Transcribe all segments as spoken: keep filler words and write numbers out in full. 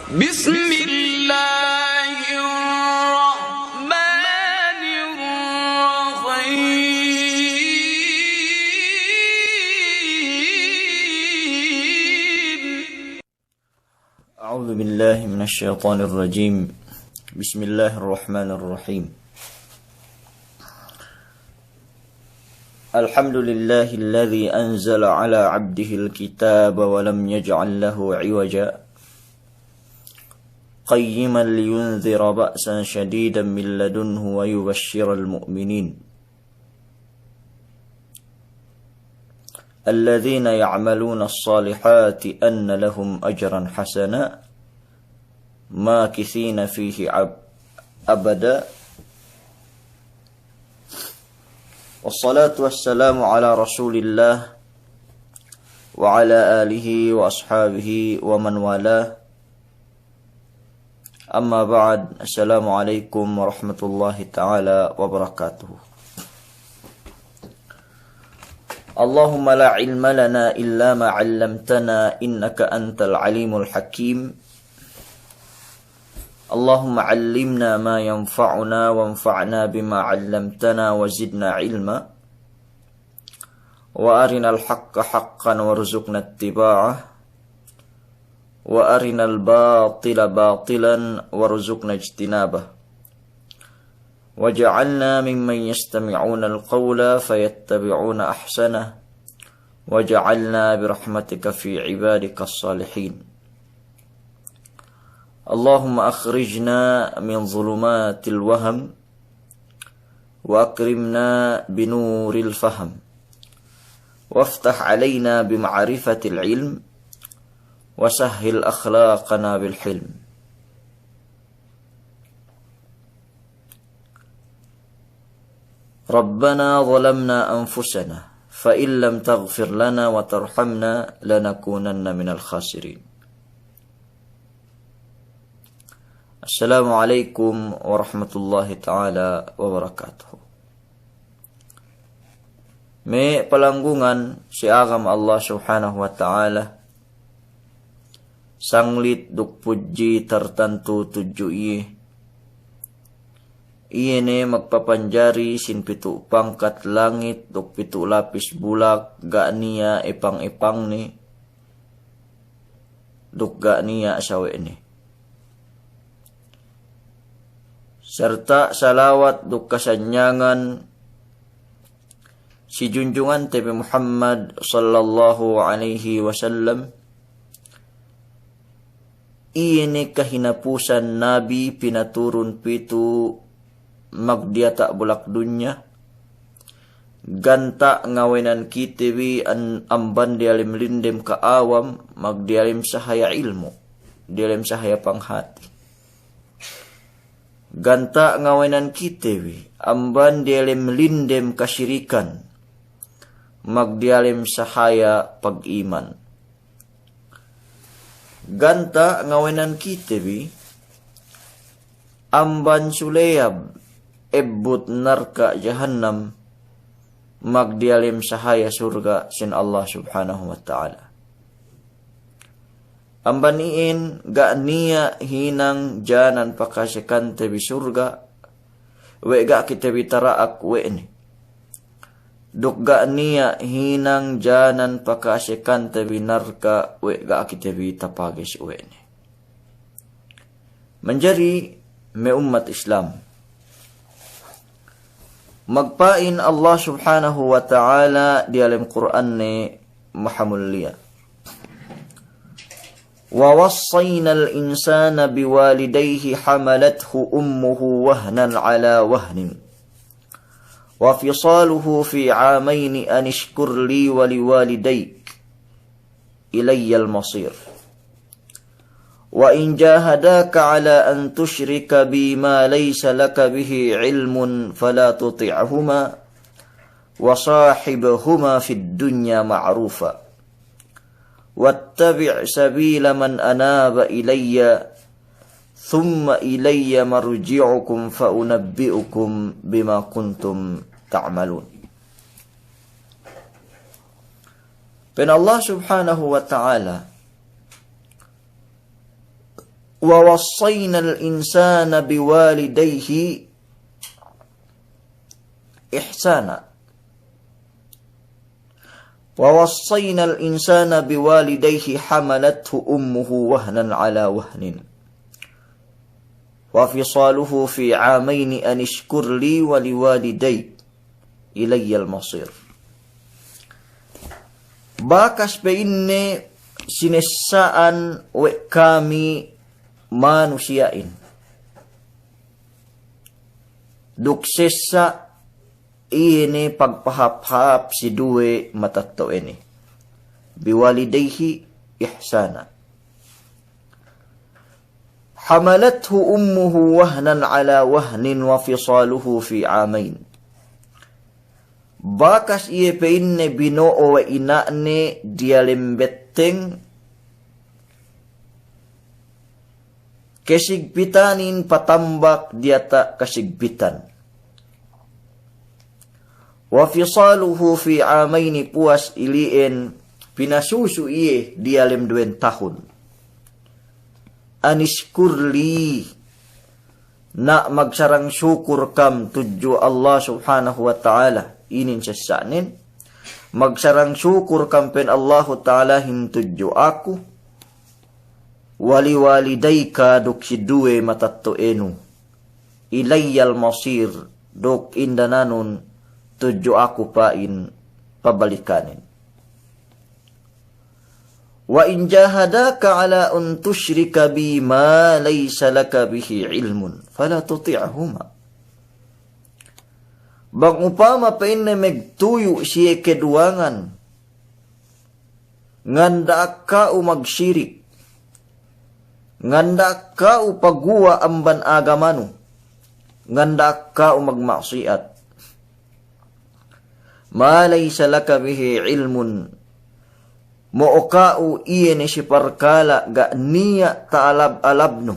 بسم الله الرحمن الرحيم. أعوذ بالله من الشيطان الرجيم. بسم الله الرحمن الرحيم. الحمد لله الذي أنزل على عبده الكتاب ولم يجعل له عوجا، قيما لينذر بأسا شديدا من لدنه ويبشر المؤمنين الذين يعملون الصالحات أن لهم أجرا حسنا ماكثين فيه أب-، أبدا. والصلاة والسلام على رسول الله وعلى آله وأصحابه ومن والاه. أما بعد، السلام عليكم ورحمة الله تعالى وبركاته. اللهم لا علم لنا إلا ما علمتنا إنك أنت العليم الحكيم. اللهم علمنا ما ينفعنا وانفعنا بما علمتنا وزدنا علما. وأرنا الحق حقا وارزقنا اتباعه، وأرنا الباطل باطلا وارزقنا اجتنابه، واجعلنا ممن يستمعون القول فيتبعون أحسنه، واجعلنا برحمتك في عبادك الصالحين. اللهم أخرجنا من ظلمات الوهم وأكرمنا بنور الفهم، وافتح علينا بمعرفة العلم، وسهل أخلاقنا بالحلم. ربنا ظلمنا أنفسنا فإن لم تغفر لنا وترحمنا لنكونن من الخاسرين. Assalamu alaikum warahmatullahi ta'ala wabarakatuh. Me' palanggungan si agama Allah Subhanahu wa Ta'ala, sanglit duk pudji tartantu tudju iye. Iye ne magpapanjari sin pitu' pangkat langit duk pitu' lapis bulak, ga' niya' epang-epangnen duk ga' niya' sawe'nen. Sarta' salawat duk kasanyangan si junjungante bi Muhammad sallallahu alaihi wasallam, iye ne kahinapusan nabi pinaturun pitu' magdiyata' bulak dunya, ganta' ngawenan kite bi an-, amban diyalem lindem ka'awam, magdiyalem sahaya ilmu', diyalem sahaya panghati. Ganta' ngawenan kite bi amban diyalem lindem kasirikan, magdiyalem sahaya pag'iman. Ganta' ngawenan kite bi amban suleyab ebbut narka' jahannam, magdiyalem sahaya surga' sin Allah Subhanahu wa Ta'ala. Amban iyan ga' niya' hinang janan pakasekante bi surga', we' ga' kite bi tara'ak we' ne. Duk ga' niya' hinang janan pakasekante bi narka', we' ga' kite bi tapages we' ne. Manjari me' ummat Islam, magpa'in Allah Subhanahu wa Ta'ala diyalem Kur'anne mahamulliya. ووصينا الإنسان بوالديه حملته أمه وهنا على وهن وفصاله في عامين أن اشكر لي ولوالديك إلي المصير. وإن جاهداك على أن تشرك بي ما ليس لك به علم فلا تطعهما وصاحبهما في الدنيا معروفا واتبع سبيل من أناب إلي ثم إلي مرجعكم فأنبئكم بما كنتم تعملون. Pa'in Allah Subhanahu wa Ta'ala, ووصينا الإنسان بوالديه إحسانا. ووصينا الإنسان بوالديه حملته أمه وهنا على وهن وفصاله في عامين أن اشكر لي ولوالديك إلي المصير. Bakas pa'inne sinessa'an we' kami manusiya'in. Duk sessa' iye ne pagpahāp-hāp si duwe matetto'ane. بوالديه إحسانا. حملته أمه وهنا على وهن وفصاله في عامين. Bakas iye pa'inne bino'o we' ina'ne diyalem betteng, kasigpitanin patambak diyata' kasigpitan. وفصاله في عامين, puwas ili'en pinasusu iye diyalem duwen tahun. أن اشكر لي, na magsarang sukur kam tudju Allah Subhanahu wa Ta'ala, inin sessa'nen. Magsarang sukur kam pa'in Allahu Ta'alahin tudju aku. ولوالديك, duk si duwe matetto'enu. إلي المصير, duk indananun tudju aku pa'in pabalikanin. وإن جاهداك على أن تشرك بي ما ليس لك به علم فلا تطعهما. Bang upama pa'inne magtuyu' siye keduwangan, nganda'ak ka'u magsirik, nganda'ak ka'u paguwa' amban agamanu, nganda'ak ka'u magma'siyat. ما ليس لك به علم, mo'o ka'u iye ne si parkala' ga' niya' ta'alab-alabnu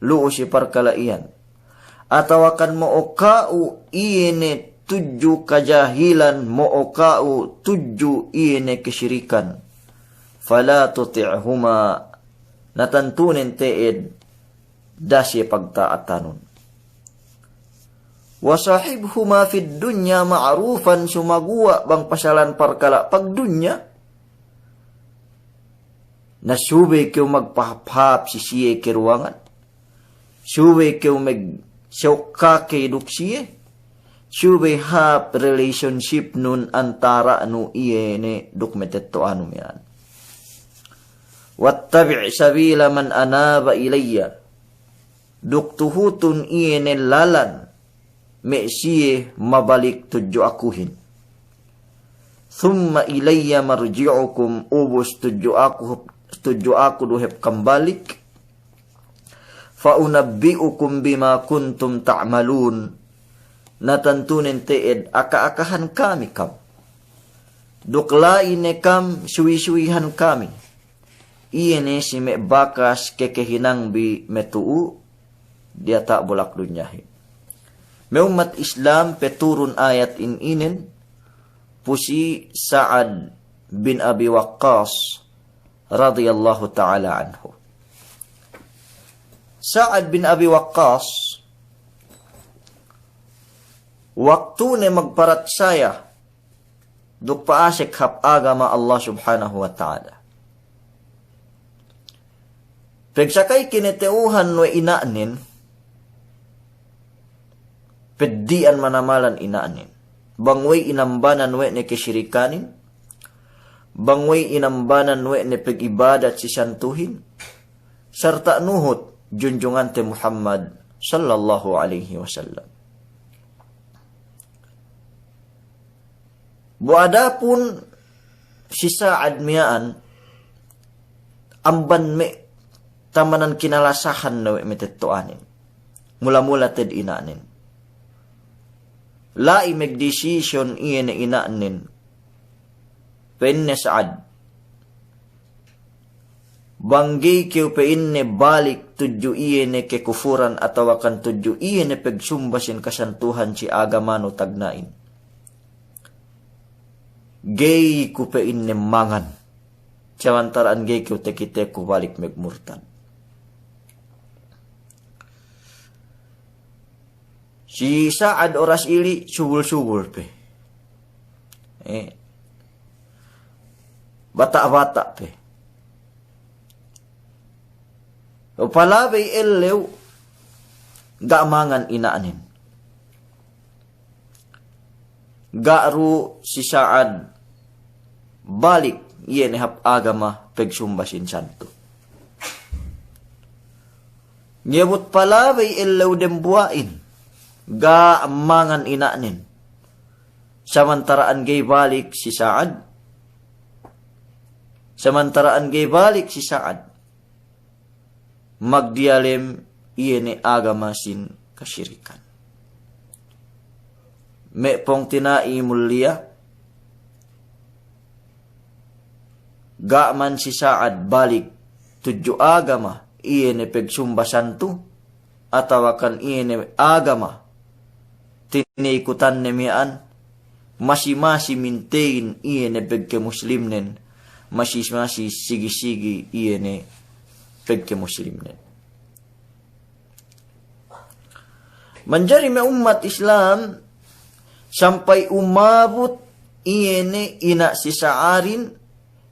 lu'u si parkala' iyan. Atawakan mo'o ka'u iye ne tudju kajahilan, mo'o ka'u tudju iye ne kasirikan. فلا تطعهما, na tantunen te'ed da'a siye pagta'atanun. وصاحبهما في الدنيا معروفا, sumaguwa' bang pasalan parkala' pagdunya, na subey kew magpahāp-hāp si siye keruwangan. Subey kew magsew kakey duk siye. Subey hāp relationshipnun antara'nu iye ne duk matetto'anu miya'an. واتبع سبيل من أناب إلي. Duk tuhutun iye ne lalan me' siye mabalik tudju akuhin. ثم إلي مرجعكم, ubus tudju aku, tudju aku du hep kam balik. فأنبئكم بما كنتم تعملون. Na tantunen te'ed aka-akahan kami kam. Duk la'i ne kam suwi-suwihan kami. Iye ne si me' bakas kekehinangbi matu'u diyata' bulak dunyahin. Me' ummat Islam, peturun ayat in inen pu si Sa'ad bin Abi Waqqas radiyallahu ta'ala anhu. Sa'ad bin Abi Waqqas, waktune magparatsaya duk pa'asek hap agama Allah Subhanahu wa Ta'ala. Pegsakay kineta'uhan we' ina'nen, peddi'an manamalan ina'nen. Bang we'ey inambanan we' ne kesirikanin, bang we'ey inambanan we' ne pegibadat si santuhin, sarta' nuhut junjungante Muhammad sallallahu alaihi wasallam. Bu adapun si Sa'ad miya'an, amban me' tamanan kinalasahan ne we' matetto'anen. Mula-mula te'ed ina'nen. La'i magdesisyon iye ne ina'nen. Pa'inne, Sa'ad, bang ga'i kew, pa'inne, balik tudju iye ne kekufuran atawakan tudju iye ne pegsumba sin kasantuhan si agamanu tagna'in, ga'i ku, pa'inne, mangan samantara'an ga'i kew takiteku balik magmurtad. Si Sa'ad oras ili' subul-subul pe. Eh. Bata'-bata' pe. Palabey ellew ga' mangan ina'nen. Ga' du si Sa'ad balik, iye ne hap agama pegsumba sin santu. Ngiyabut palabey ellew dembuwa'in, ga' mangan ina'nen. Samantara'an ga'i balik si Sa'ad. Samantara'an ga'i balik si Sa'ad. Magdiyalem iye ne agama sin kasirikan. Me' pungtina'i mulliya, ga' man si Sa'ad balik tudju agama iye ne pegsumba santu, atawakan iye ne agama tinikutanne miya'an, masi-masi minteyin iye ne pegkemuslimnen, masi-masi sigi-sigi iye ne pegkemuslimnen. Manjari me' ummat Islam, sampay umabut iye ne ina' si Sa'adin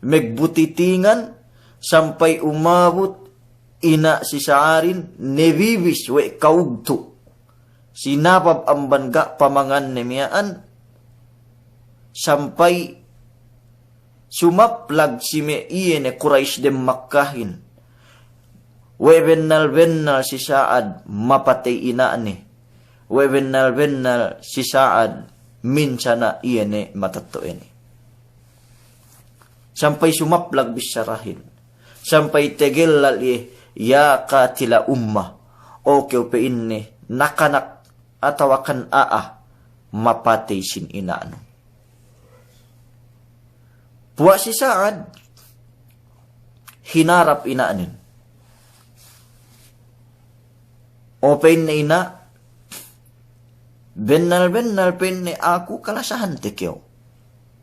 megbutitingan, sampay umabut ina' si Sa'adin nebibis we' kawugtu'. Sinabab amban ga' pamanganne miya'an, sampay sumaplag si me' iye ne Kuraysh dem Makkahin. We' bennal-bennal si Sa'ad mapatey ina'ne. We' bennal-bennal si Sa'ad minsana' iye ne matetto'ene. Sampay sumaplag bissarahin. Sampay tegellal iye, "Ya qatila umma." O kew, pe'inne, nakanak atawakan a'a mapatey sin ina'nu. Puwas si Sa'ad hinarap ina'nen. O, pe'inne, ina', bennal-bennal, pe'inne, aku kalasahante kew.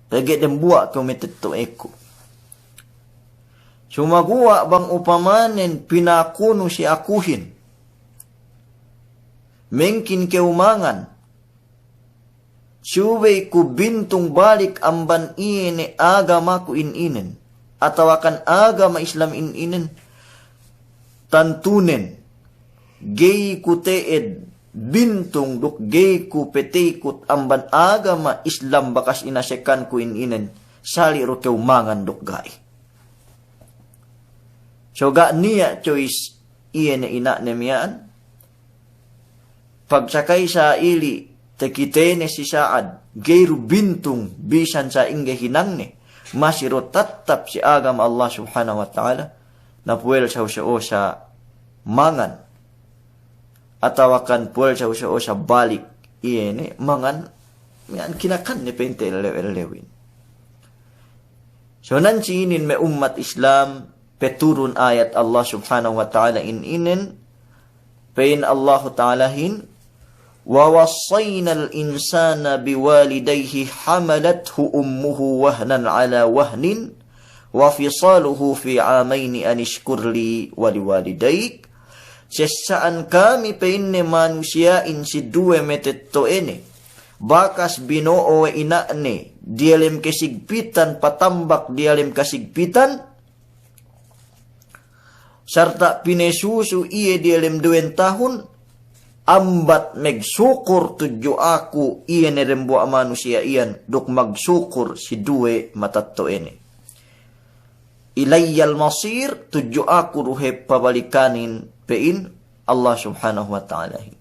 Pegge' dembuwa' kew matetto'eku. Sumaguwa' bang upamanen pinakunu si akuhin, mengkin kew mangan, subey ku bintung balik amban iye ne agamaku in inen, atawakan agama Islam in inen, tantunen ga'i ku te'ed bintung duk ga'i ku peteykut amban agama Islam bakas inasekanku in inen, sali' du kew mangan duk ga'i. So ga' niya' choice iye ne ina'ne miya'an. Pagsakay sa ili' takitene si Sa'ad, ga'i du bintung bisan sa'ingge hinangne, masi du tattap si agama Allah Subhanahu wa Ta'ala, na puwel sa usa-usa mangan, atawakan puwel sa usa-usa balik iye ne mangan, miya'an kinakanne pa'inte ellew-ellewin. So nan si inin me' ummat Islam, peturun ayat Allah Subhanahu wa Ta'ala in inen, pe'in Allahu Ta'alahin, "Wa wassaynal insana biwalidayhi hamalathu ummuhu wahnan ala wahnin, wa fisaluhu fi amayni anishkur li wa liwalidayk." Sessa'an kami, pe'inne, manusiya'in si duwe matetto'ene, bakas bino'o we' ina'ne diyalem kasigpitan, patambak diyalem kasigpitan, sarta' pinesusu iye diyalem duwen tahun, ambat magsukur tudju aku iye ne dembuwa' manusiya' iyan, duk magsukur si duwe matetto'ene. Ilayyal masir, tudju aku du hep pabalikanin, pe'in Allah Subhanahu wa Ta'alahin.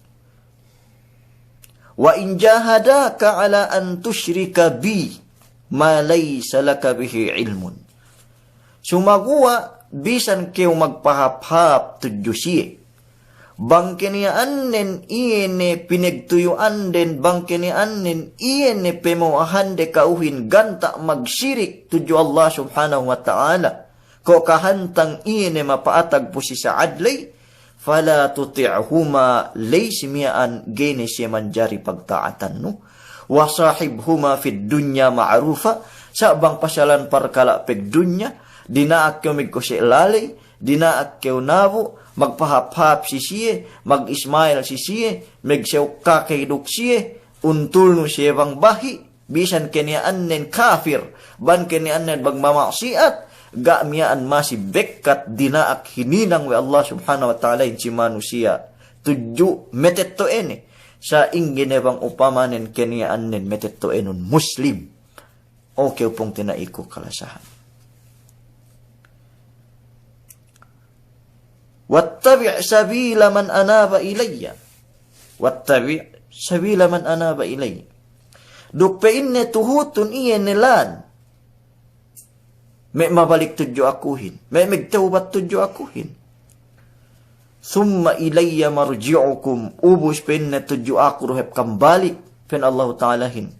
"Wa in jahadaka ala an tushrika bi ma laysa laka bihi ilmun." Sumaguwa' bisan kew magpahāp-hāp tudju siye, bang keniya'annen iye ne pinagtuyu'anden, bang keniya'annen iye ne pemowahande ka'uhin ganta' magsirik tudju Allah Subhanahu wa Ta'ala, ko' kahantang iye ne mapa'atag pu si Sa'ad ley, "Fala tuti'huma," ley si miya'an ga'i ne siye manjari pagta'atannu. "Wa sahibhuma fid dunya ma'rufa," sa' bang pasalan parkala' pegdunya, dina'ak kew megkose' laley, dina'ak kew nabu', magpahāp-hāp si siye, mag-ismail si siye, megsewkake duk siye, untulnu siye bang bahi', bisan keniya'annen kafir, bang keniya'annen bang mama'siyat, ga' miya'an masi bekkat dina'ak hininang we' Allah Subhanahu wa Ta'alahin si manusiya' tudju metetto'ene. Sa'ingge ne bang upamanen keniya'annen metetto'enun Muslim. Oke, pungtina'iku kalasahan. Wattabi' sabila man anaba ilayya. Wattabi' sabila man anaba ilayya. Duk pa'inne tuhutun iye ne lān me' mabalik tudju akuhin, me' magtawbat tudju akuhin. Thumma ilayya marji'ukum, ubus pa'inne tudju aku du hep kambalik, pa'in Allahu Ta'alahin.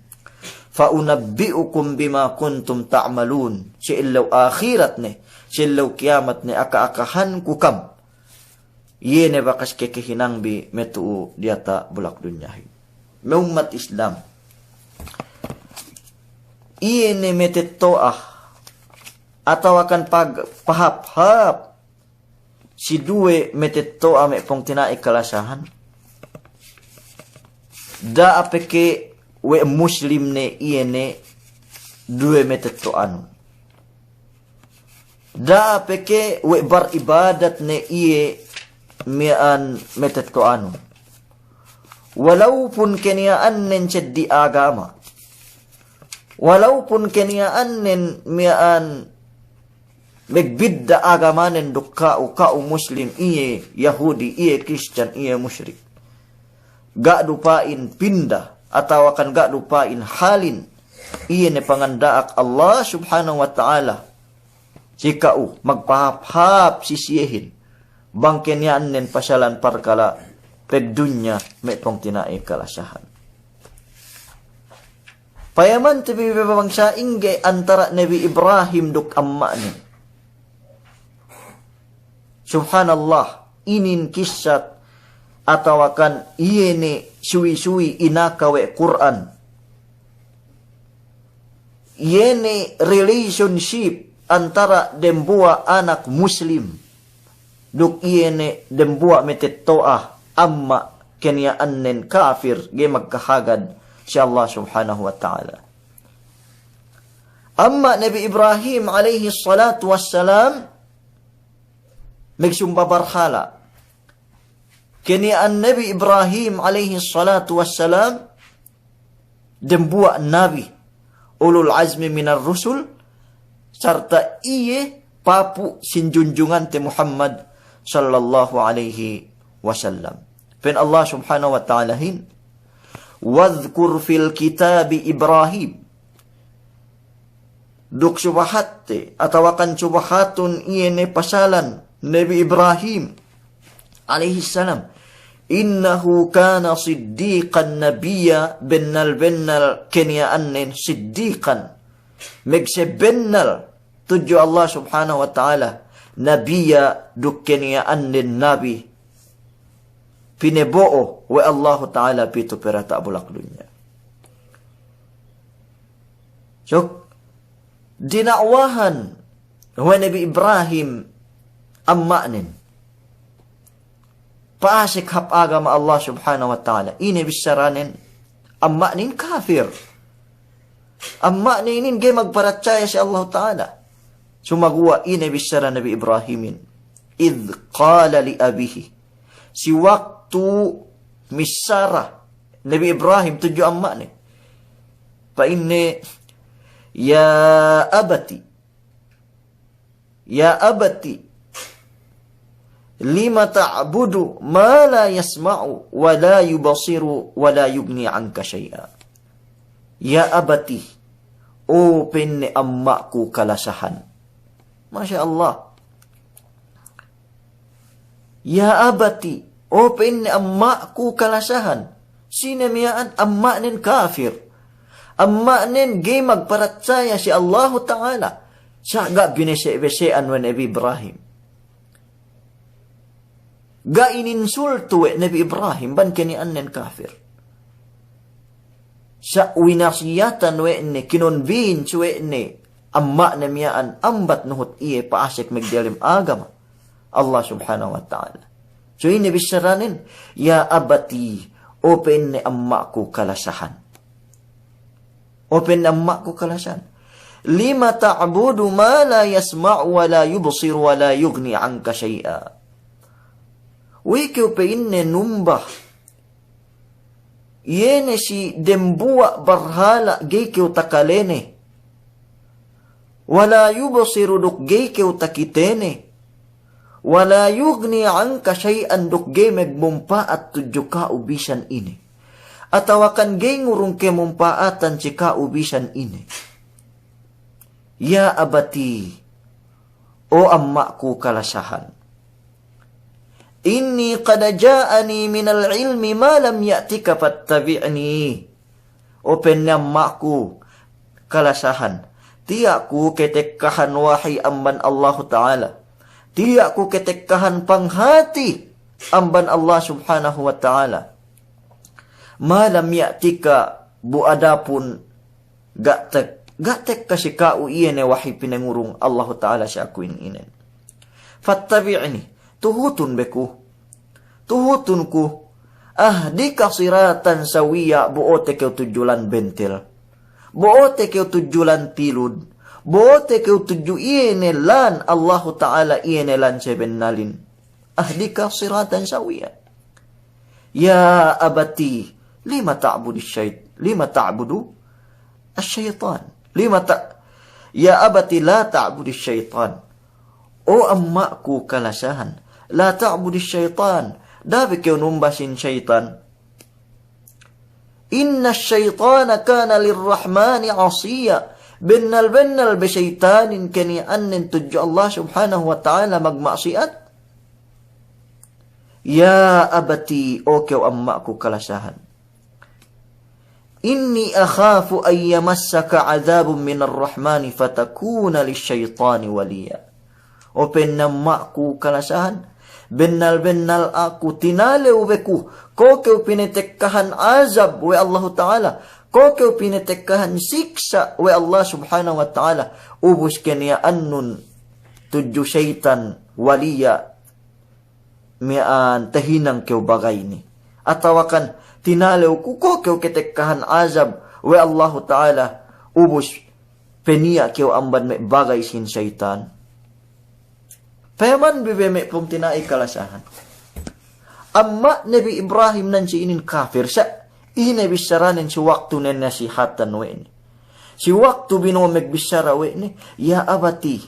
Fa unabbi'ukum bima kuntum ta'malun, si ellew ahirat ne, si ellew kiyamat ne, aka-akahanku kam. Iye ne bakas kekehinangbi me' tu'u diyata' bulak dunyahin. Me' ummat Islam, iye ne metetto'a atawakan pag-, pahāp-hāp si duwe metetto'a me' pungtina'i kalasahan. Da'a peke we' Muslim ne iye ne duwe metetto'anun. Da'a peke we' baribadat ne iye miya'an metetto'anun. Walaupun keniya'annen seddi agama. Walaupun keniya'annen miya'an megbidda' agamanen duk ka'u, ka'u Muslim, iye Yahudi, iye Kristiyan, iye mushrik. Ga' du pa'in pinda, atawakan ga' du pa'in halin, iye ne panganda'ak Allah Subhanahu wa Ta'ala si ka'u, magpahāp-hāp si siyehin, bang keniya'annen pasalan parkala' pagdunya me' pungtina'i kalasahan. Payamante bi bebangsa ingge antara' Nabi Ibrahim duk amma'nen. Subhanallah, inin kissat atawakan iye ne suwi-suwi inaka we' Kur'an. Iye ne relationship antara' dembuwa' anak Muslim duk iye ne dembuwa' metetto'a amma' keniya'annen kafir, ga'i magkahagad si Allah Subhanahu wa Ta'ala. Amma' Nabi Ibrahim alayhis salatu wassalam, megsumba barhala'. Keniya'an Nabi Ibrahim alayhis salatu wassalam, dembuwa' nabi, ulul azmi minar rusul, sarta' iye papu' sin junjungante Muhammad sallallahu alayhi wasallam. Pa'in Allah Subhanahu wa Ta'alahin, "Wadhkur fil kitabi Ibrahim." Duk subahatte, atawakan subahatun iye ne pasalan Nabi Ibrahim alayhis salam. "Innahu kana siddiqan nabiyya," bennal-bennal keniya'annen siddiqan, megsebennal tudju Allah Subhanahu wa Ta'ala, nabiyya duk keniya'annen nabi, pinebo'o we' Allahu Ta'ala pitu perata' bulak dunya. So, dina'wahan we' Nabi Ibrahim amma'nen. Pa'asek hap agama Allah Subhanahu wa Ta'ala. Ine bissaranen? Amma'nen kafir. Amma'nen inin ga'i magparatsaya si Allahu Ta'ala. Sumaguwa' ine bissara Nabi Ibrahimin? "Idh qala li abihi." Si waktu missara Nabi Ibrahim tudju amma'nen. Pa'inne, "Ya abati, ya abati, lima ta'budu ma la yasma'u wa la yubsiru wa la yughni anka shay'a." Ya abati, o pa'inne amma'ku kalasahan. Masya Allah. Ya abati, o pa'inne amma'ku kalasahan. Sine miya'an? Amma'nen kafir. Amma'nen ga'i magparatsaya si Allahu Ta'ala. Sa' ga' binese'-bese'an we' Nabi Ibrahim. Ga' ininsultu we' Nabi Ibrahim bang keniya'annen kafir. Sa' winasiyatan we' ne, kinonbins we' ne amma'ne miya'an ambat nuhut iye pa'asek magdiyalem agama. Allah Subhanahu wa Ta'ala. So ine bissaranen, "Ya abati," o pa'inne amma'ku kalasahan. O pa'inne amma'ku kalasahan. "Lima ta'budu ma la yasma'u wa la yubsiru wa la yughni anka shay'a." We'ey kew pa'inne numba iye ne si dembuwa' barhala' ga'i kew takalene. Wa la yubsiru duk ga'i kew takitene. Wa la yughni anka shay'an duk ga'i magmumpa'at tudju ka'u bisan ine. Atawakan ga'i ngurung kamumpa'atan si ka'u bisan ine. Ya abati, o amma'ku kalasahan. Inni qad ja'ani minal ilmi ma lam ya'tika fattabi'ni. O pa'inne amma'ku kalasahan, tiya' ku ketekkahan wahi amban Allahu Ta'ala. Tiya' ku ketekkahan panghati amban Allah Subhanahu wa Ta'ala. Ma lam ya'tika, bu adapun ga' tek-, ga' tekka si ka'u iye ne wahi pinangurung Allahu Ta'ala si aku in inen. Fattabi'ni, tuhutun be ku. Tuhutun ku. Ahdika siratan sawiyya, bo'ote kew tudju lan bentel. Bo'ote kew tudju lan tilud. Bo'ote kew tudju iye ne lan Allahu Ta'ala, iye ne lan sabennalin. Ahdika siratan sawiyya. Ya abati, lima ta'budu syait-, lima ta'budu asyaitan. Lima ta-, ya abati, la ta'budu syaitan. O amma'ku kalasahan, la ta'budu syaitan. Da'a be kew numba sin saitan. Inna syaitana kana lirrahmani asiyya. Bennal-bennal be saitanin keniya'annen tudju Allah Subhanahu wa Ta'ala magma'siyat. Ya abati, o kew amma'ku kalasahan. Inni akhafu an yamassaka adhabun minar rahmani fatakuna lisyaitani waliya. O pa'in amma'ku kalasahan, bennal-bennal aku tinalew be ku, ko' kew pinatekkahan azab we' Allahu Ta'ala, ko' kew pinatekkahan siksa' we' Allah Subhanahu wa Ta'ala, ubus keniya'annun tudju saitan waliya, miya'an tahinang kew bagayne. Atawakan tinalew ku ko' kew ketekkahan azab we' Allahu Ta'ala, ubus peniya' kew amban me' bagay sin saitan. Payaman bi be me' pungtina'i kalasahan. Amma' Nabi Ibrahim nan si inin kafir sa', ine bissaranen si waktu ne nasihatan we' ne. Si waktu bino'o magbissara we' ne, ya abati,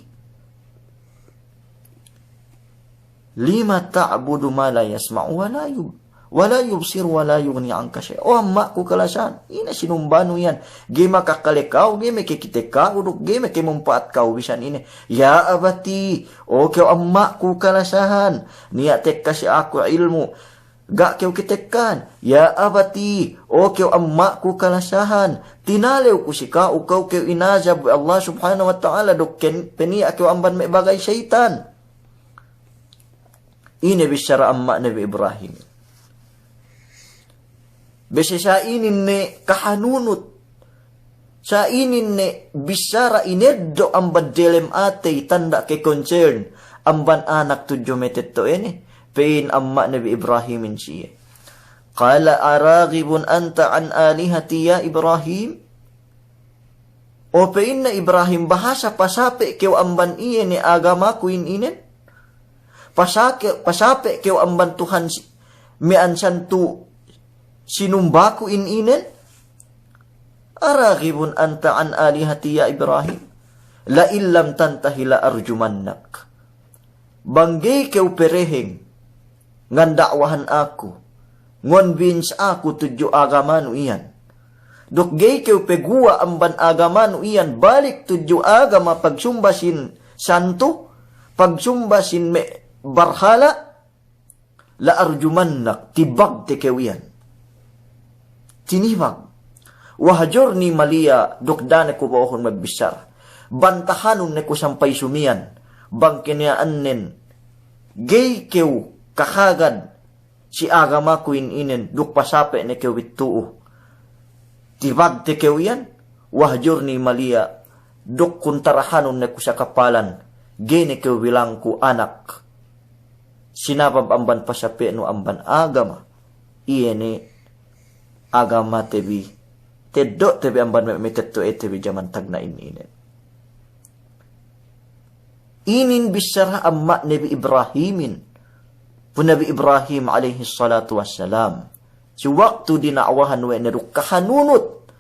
lima ta'budu ma la yasma'u wa la yub-, wa la yubsiru wa la yughni anka syai'a. O amma'ku kalasahan, ine sinumbanu iyan? Ga'i makakale ka'u, ga'i makakite ka'u, duk ga'i makamumpa'at ka'u bisan ine. Ya abati, o kew amma'ku kalasahan, niya' tekka si aku ilmu', ga' kew ketekkahan. Ya abati, o kew amma'ku kalasahan, tinalew ku si ka'u, ko' kew inazab we' Allah Subhanahu wa Ta'ala, duk ken-, peniya' kew amban me' bagay saitan. Ine bissara amma' Nabi Ibrahim? Bese sa' inin ne kahanunut, sa' inin ne bissara ineddo' amban delem atey, tanda' ke concern amban anak tudju matetto'ane. Pa'in amma' Nabi Ibrahimin siye, qala araghibun anta an alihati ya Ibrahim? O pa'inne Ibrahim, bahasa pasape' kew amban iye ne agamaku in inen? Pasake-, pasape' kew amban Tuhan si-, miya'an santu' sinumbaku in inen? Araghibun anta an alihati ya Ibrahim? La in lam tantahi la arjumannak. Bang ga'i kew pereheng nganda'wahan aku, ngonbins aku tudju agamanu iyan, duk ga'i kew paguwa' amban agamanu iyan, balik tudju agama pagsumba sin santu', pagsumba sin me' barhala', la arjumannak, tibagte kew iyan. Tinibag. Wahjurni maliya, duk da'a ne ku bo'ohun magbissara. Bantahanun ne ku sampay sumiyan. Bang keniya'annen ga'i kew kahagad si agamaku in inen, duk pasape' ne kew bittu'u, tibagte kew iyan. Wahjurni maliya, duk kuntarahanun ne ku sakapalan. Ga'i ne kew bilangku anak. sinabab amban pasape'nu amban agama. Iye ne agamate bi, teddo'te bi amban me', me' tetto'ete bi jaman tagna' in inen. Inin bissara amma' Nabi Ibrahimin. Pu Nabi Ibrahim alaihis salatu wassalam, si waktu dina'wahan we' ne duk kahanunut.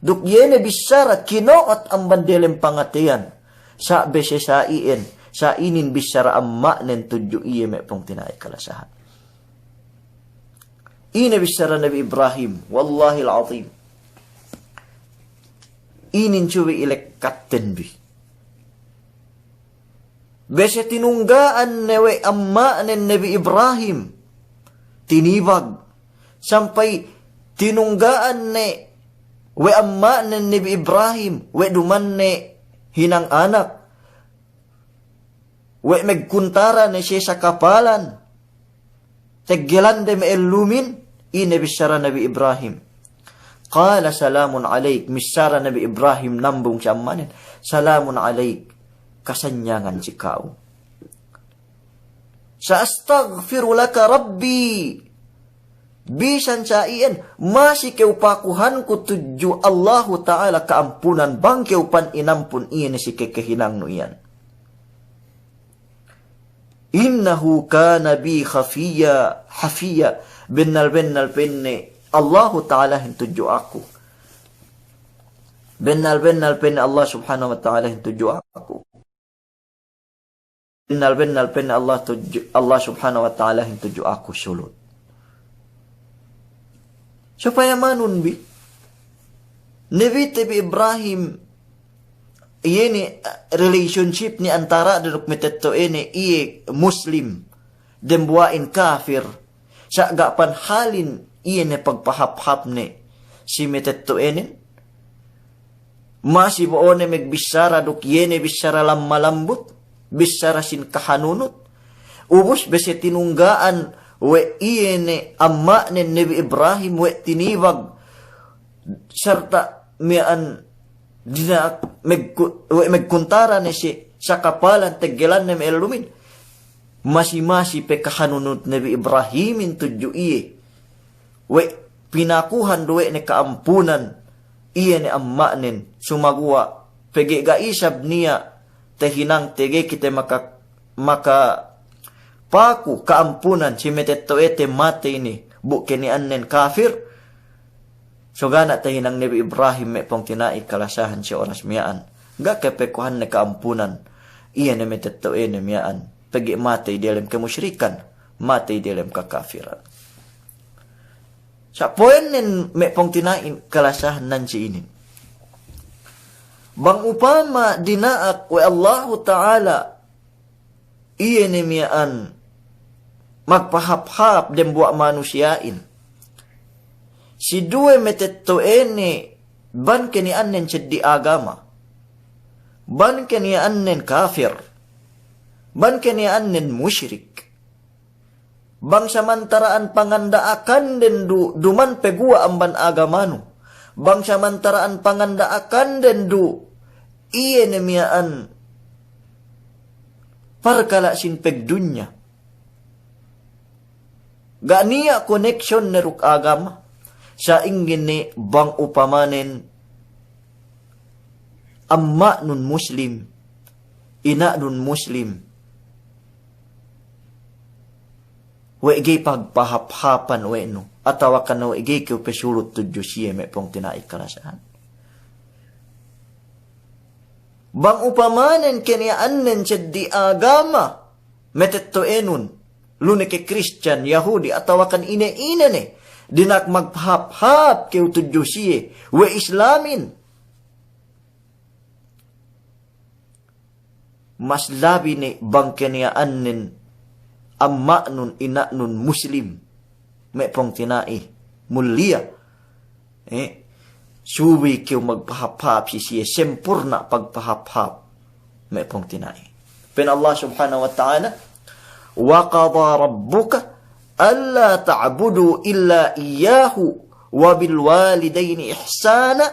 Duk iye ne bissara kino'ot amban delem pangateyan. Sa' bese sa' iyan, sa' inin bissara amma'nen tudju iye me' pungtina'i kalasahan. Ine bissara Nabi Ibrahim, wallahil azim. Inin subey ilekkatten bi. Bese tinungga'an ne we' amma'nen Nabi Ibrahim tinibag. Sampay tinungga'an ne we' amma'nen Nabi Ibrahim, we' dumanne hinang anak. We' megkuntara ne siye sakapalan. Teggelande me' ellumin, ine bissara Nabi Ibrahim. Qala salamun alaik, missara Nabi Ibrahim nambung si amma'nen, salamun alaik, kasanyangan si ka'u. Sa astaghfiru laka rabbi. Bisan sa' iyan, masi kew pakuhanku tudju Allahu Ta'ala ka'ampunan bang kew pan inampun iyan si kekehinangnu iyan. Innahu kana bi khafiya, hafiya. Bennal-bennal pa'inne Allahu Ta'alahin tudju aku. Bennal-bennal pa'inne Allah Subhanahu wa Ta'alahin tudju aku. Bennal-bennal pa'inne Allah tudju, Allah Subhanahu wa Ta'alahin tudju aku sulut. Supaya manun bi, Nabite bi Ibrahim, iye ne, eh, relationship ne antara de duk me' tetto'ene iye Muslim, dembuwa'in kafir, sa' ga' panhalin iye ne pagpahāp-hāpne si me' tetto'enen. Masi bo'one megbissara duk iye ne bissara lamma-lambut, bissara sin kahanunut. Ubus bese tinungga'an we' iye ne amma'nen Nabi Ibrahim we' tinibag sarta' miya'an dina'ak megku-, we' megkuntara ne si sakapalan teggelanne me' ellumin. Masi-masi pe kahanunut Nabi Ibrahimin tudju iye. We' pinakuhan du we' ne ka'ampunan iye ne amma'nen, sumaguwa' pegge' ga' isab niya' tahinangte ga'i kite maka, makapaku ka'ampunan si me' tetto'ete matey ne bu keniya'annen kafir. So ga' ne tahinang Nabi Ibrahim me' pungtina'i kalasahan si oras miya'an. Ga' kapekuhanne ka'ampunan iye ne me' tetto'ene miya'an. Pegge' matey diyalem kemusyrikan, matey diyalem kakafiran. Sa' po'onnen me' pungtina'i kalasahan nan si inin. Bang upama dina'ak we' Allahu Ta'ala iye ne miya'an magpahāp-hāp dembuwa' manusiya'in si duwe me' tetto'ene bang keniya'annen seddi agama, bang keniya'annen kafir, bang keniya'annen musyrik. Bang samantara'an panganda'akanden du, duman peguwa' amban agamanu. Bang samantara'an panganda'akanden du, iye ne miya'an parkala' sin pegdunya. Ga' niya' koneksyon ne duk agama. Sa'ingge ne bang upamanen amma'nun Muslim, ina'nun Muslim, we' ga'i pagpahāp-hāpan we' nu, atawakan we' ga'i kew pesulut tudju siye me' pungtina'i kalasahan. Bang upamanen keniya'annen seddi agama me' tetto'enun, lu ne ke Kristiyan, Yahudi, atawakan ine-ine ne, dina'ak magpahāp-hāp kew tudju siye we' Islamin. Mas labi ne bang keniya'annen amma'nun ina'nun Muslim, me' pungtina'i muliya. Eh, subey kew magpahāp-hāp si siye, sempurna' pagpahāp-hāp, me' pungtina'i. Pa'in Allah Subhanahu wa Ta'ala, "Wa qada rabbuka alla ta'budu illa iyyahu wa bil walidayni ihsana,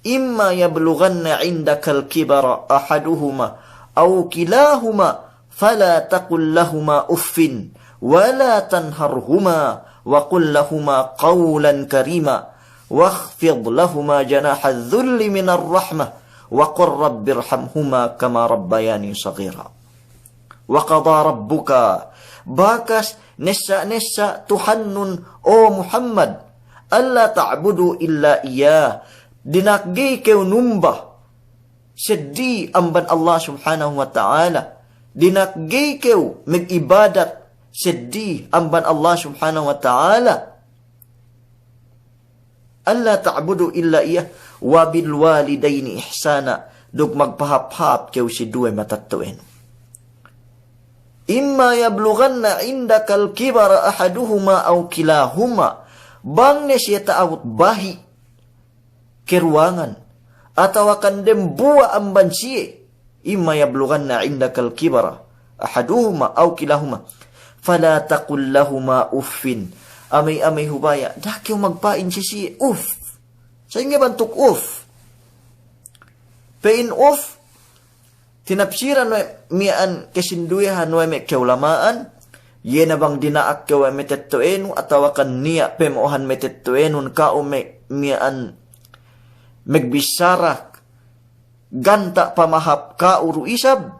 imma yablughanna 'indakal kibara ahaduhuma aw kilahuma فلا تقل لهما أف ولا تنهرهما وقل لهما قولا كريما واخفض لهما جناح الذل من الرحمة وقل رب ارحمهما كما ربياني صغيرا. وقضى ربك, bakas nessa'-nessa' Tuhannun, o Muhammad, ألا تعبدوا إلا إياه, dina'ak ga'i kew numba seddi amban Allah Subhanahu wa Ta'ala. Dina'ak ga'i kew mag'ibadat seddi amban Allah Subhanahu wa Ta'ala. ألا تعبدوا إلا إياه وبالوالدين إحسانا. Duk magpahāp-hāp kew si duwe matetto'enu. إما يبلغن عندك الكبر أحدهما أو كلاهما. Bang ne siye ta'abut bahi' keruwangan, atawakan dembuwa' amban siye, إما يبلغن عندك الكبر أحدهما أو كلاهما فلا تقل لهما أف. Amey-amey hubaya', da'a kew magpa'in si siye uff. Sa'ingge bantuk uff? Pe'in uff, tinapsiran we' miya'an kesinduwehan we' me' ka'ulama'an, iye ne bang dina'ak kew we' matetto'enu, atawakan niya' pamo'ohan matetto'enun ka'u me' miya'an magbissara ganta' pamahāp ka'u du isab,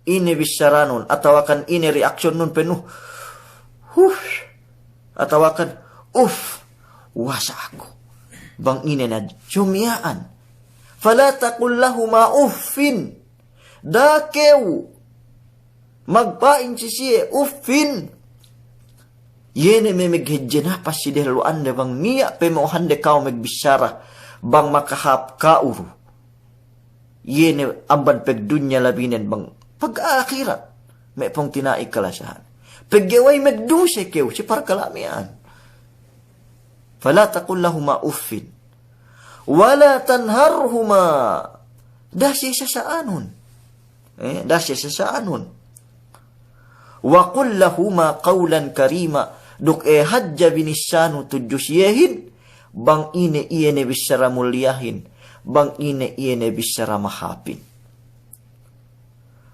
ine bissaranun, atawakan ine reaksiyonnun, pe'nu, "Huh," atawakan, "Uff, wasa' aku." Bang ine ne hadja miya'an. فلا تقل لهما أف. Da'a kew magpa'in si siye uffin. Iye ne me' maghedje napas si dehellu'ande bang niya' pamo'ohande ka'u magbissara, bang makahāp ka'u du. Iye ne amban pagdunya labinen bang pagahirat, me' pungtina'i kalasahan. Pegge' we'ey magduse kew si parkala' miya'an. فلا تقل لهما أف ولا تنهرهما. Da'a siye sasa'anun. Eh, da'a siye sasa'anun. وقل لهما قولا كريما. Duk e hadja binissānu tudju siyehin, bang ine iye ne bissara muliyahin, bang ine iye ne bissara mahāpin.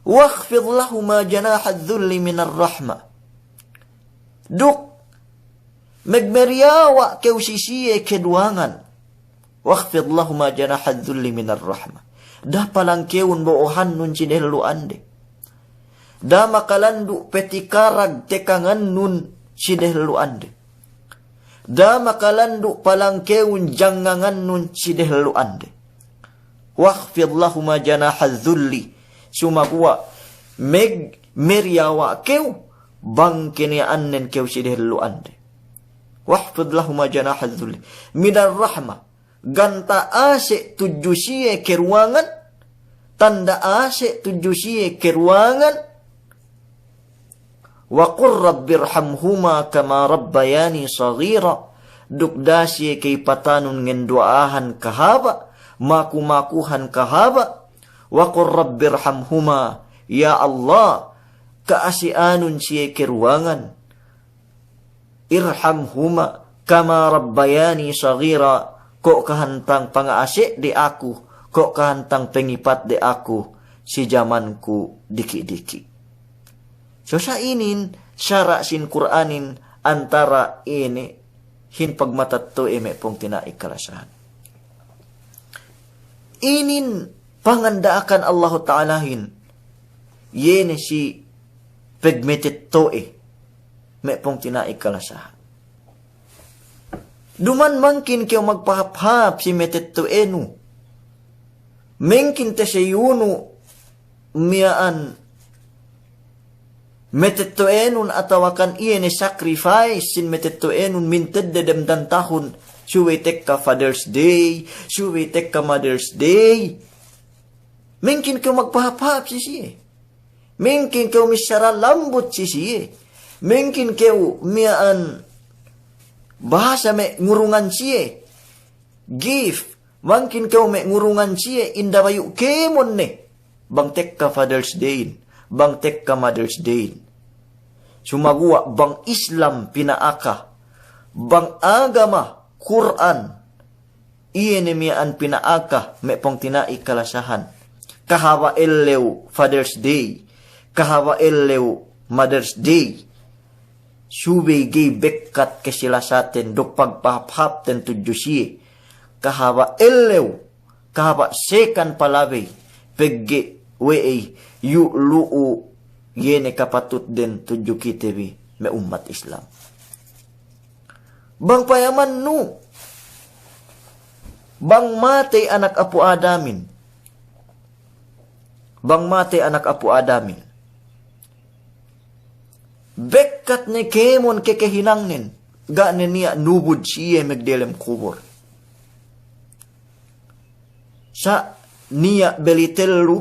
واخفض لهما جناح الذل من الرحمة. Duk magmeriyawa' kew si siye keduwangan. واخفض لهما جناح الذل من الرحمة. Da'a palangkewun bo'ohannun si dehellu'ande. Da'a makalandu' patikarag tekangannun si dehellu'ande. Da'a makalandu' palangkewun jangangannun si dehellu'ande. واخفض لهما جناح الذل. Sumaguwa' magmeriyawa' kew bang keniya'annen kew si dehellu'ande. واخفض لهما جناح الذل من الرحمة. Ganta' ase' tudju siye keruwangan, tanda' ase' tudju siye keruwangan. وقل رب ارحمهما كما ربياني صغيرا. Duk da'a siye ka'ipatanun ngenduwa'ahan kahaba', maku-makuhan kahaba'. وقل رب ارحمهما. Ya Allah, ka'ase'anun siye keruwangan. ارحمهما كما ربياني صغيرا, ko' kahantang panga'ase'de aku, ko' kahantang pangipatde aku si jamanku diki'-diki'. So sa' inin sara' sin Kur'anin antara' inin pagmatetto'e me' pungtina'i kalasahan. Inin panganda'akan Allahu Ta'alahin, iye ne si pagmatetto'e me' pungtina'i kalasahan. Duma'in mangkin kew magpahāp-hāp si matetto'enu. Mangkin tasayunu miya'an matetto'enun atawakan iye ne sacrifice sin matetto'enun mintedde dem dan tahun, subey tekka Father's Day, subey tekka Mother's Day. Mangkin kew magpahāp-hāp si siye. Mangkin kew missara lambut si siye. Mangkin kew miya'an bahasa me' ngurungan siye. Gift, mangkin kew me' ngurungan siye inda bayu' kēmon ne. Bang tekka Father's Day-in, bang tekka Mother's Day-in. Sumaguwa' bang Islam pina'aka, bang agama Kur'an, iye ne miya'an pina'aka me' pungtina'i kalasahan. kahaba' ellew Father's Day, kahaba' ellew Mother's Day, subey ga'i bekkat kasilasaten duk pagpahāp-hāpten tudju siye. Kahaba' ellew, kahaba' sekan palabey, pegge' we'ey, iyu' lu'u iye ne kapatutden tudju kite bi me' ummat Islam. Bang payamannu, bang matey anak apu' Adamin, bang matey anak apu' Adamin, bekkat ne kēmon kekehinangnen, ga' ne niya' nubud si iye magdelem kubul. Sa' niya' beli tellu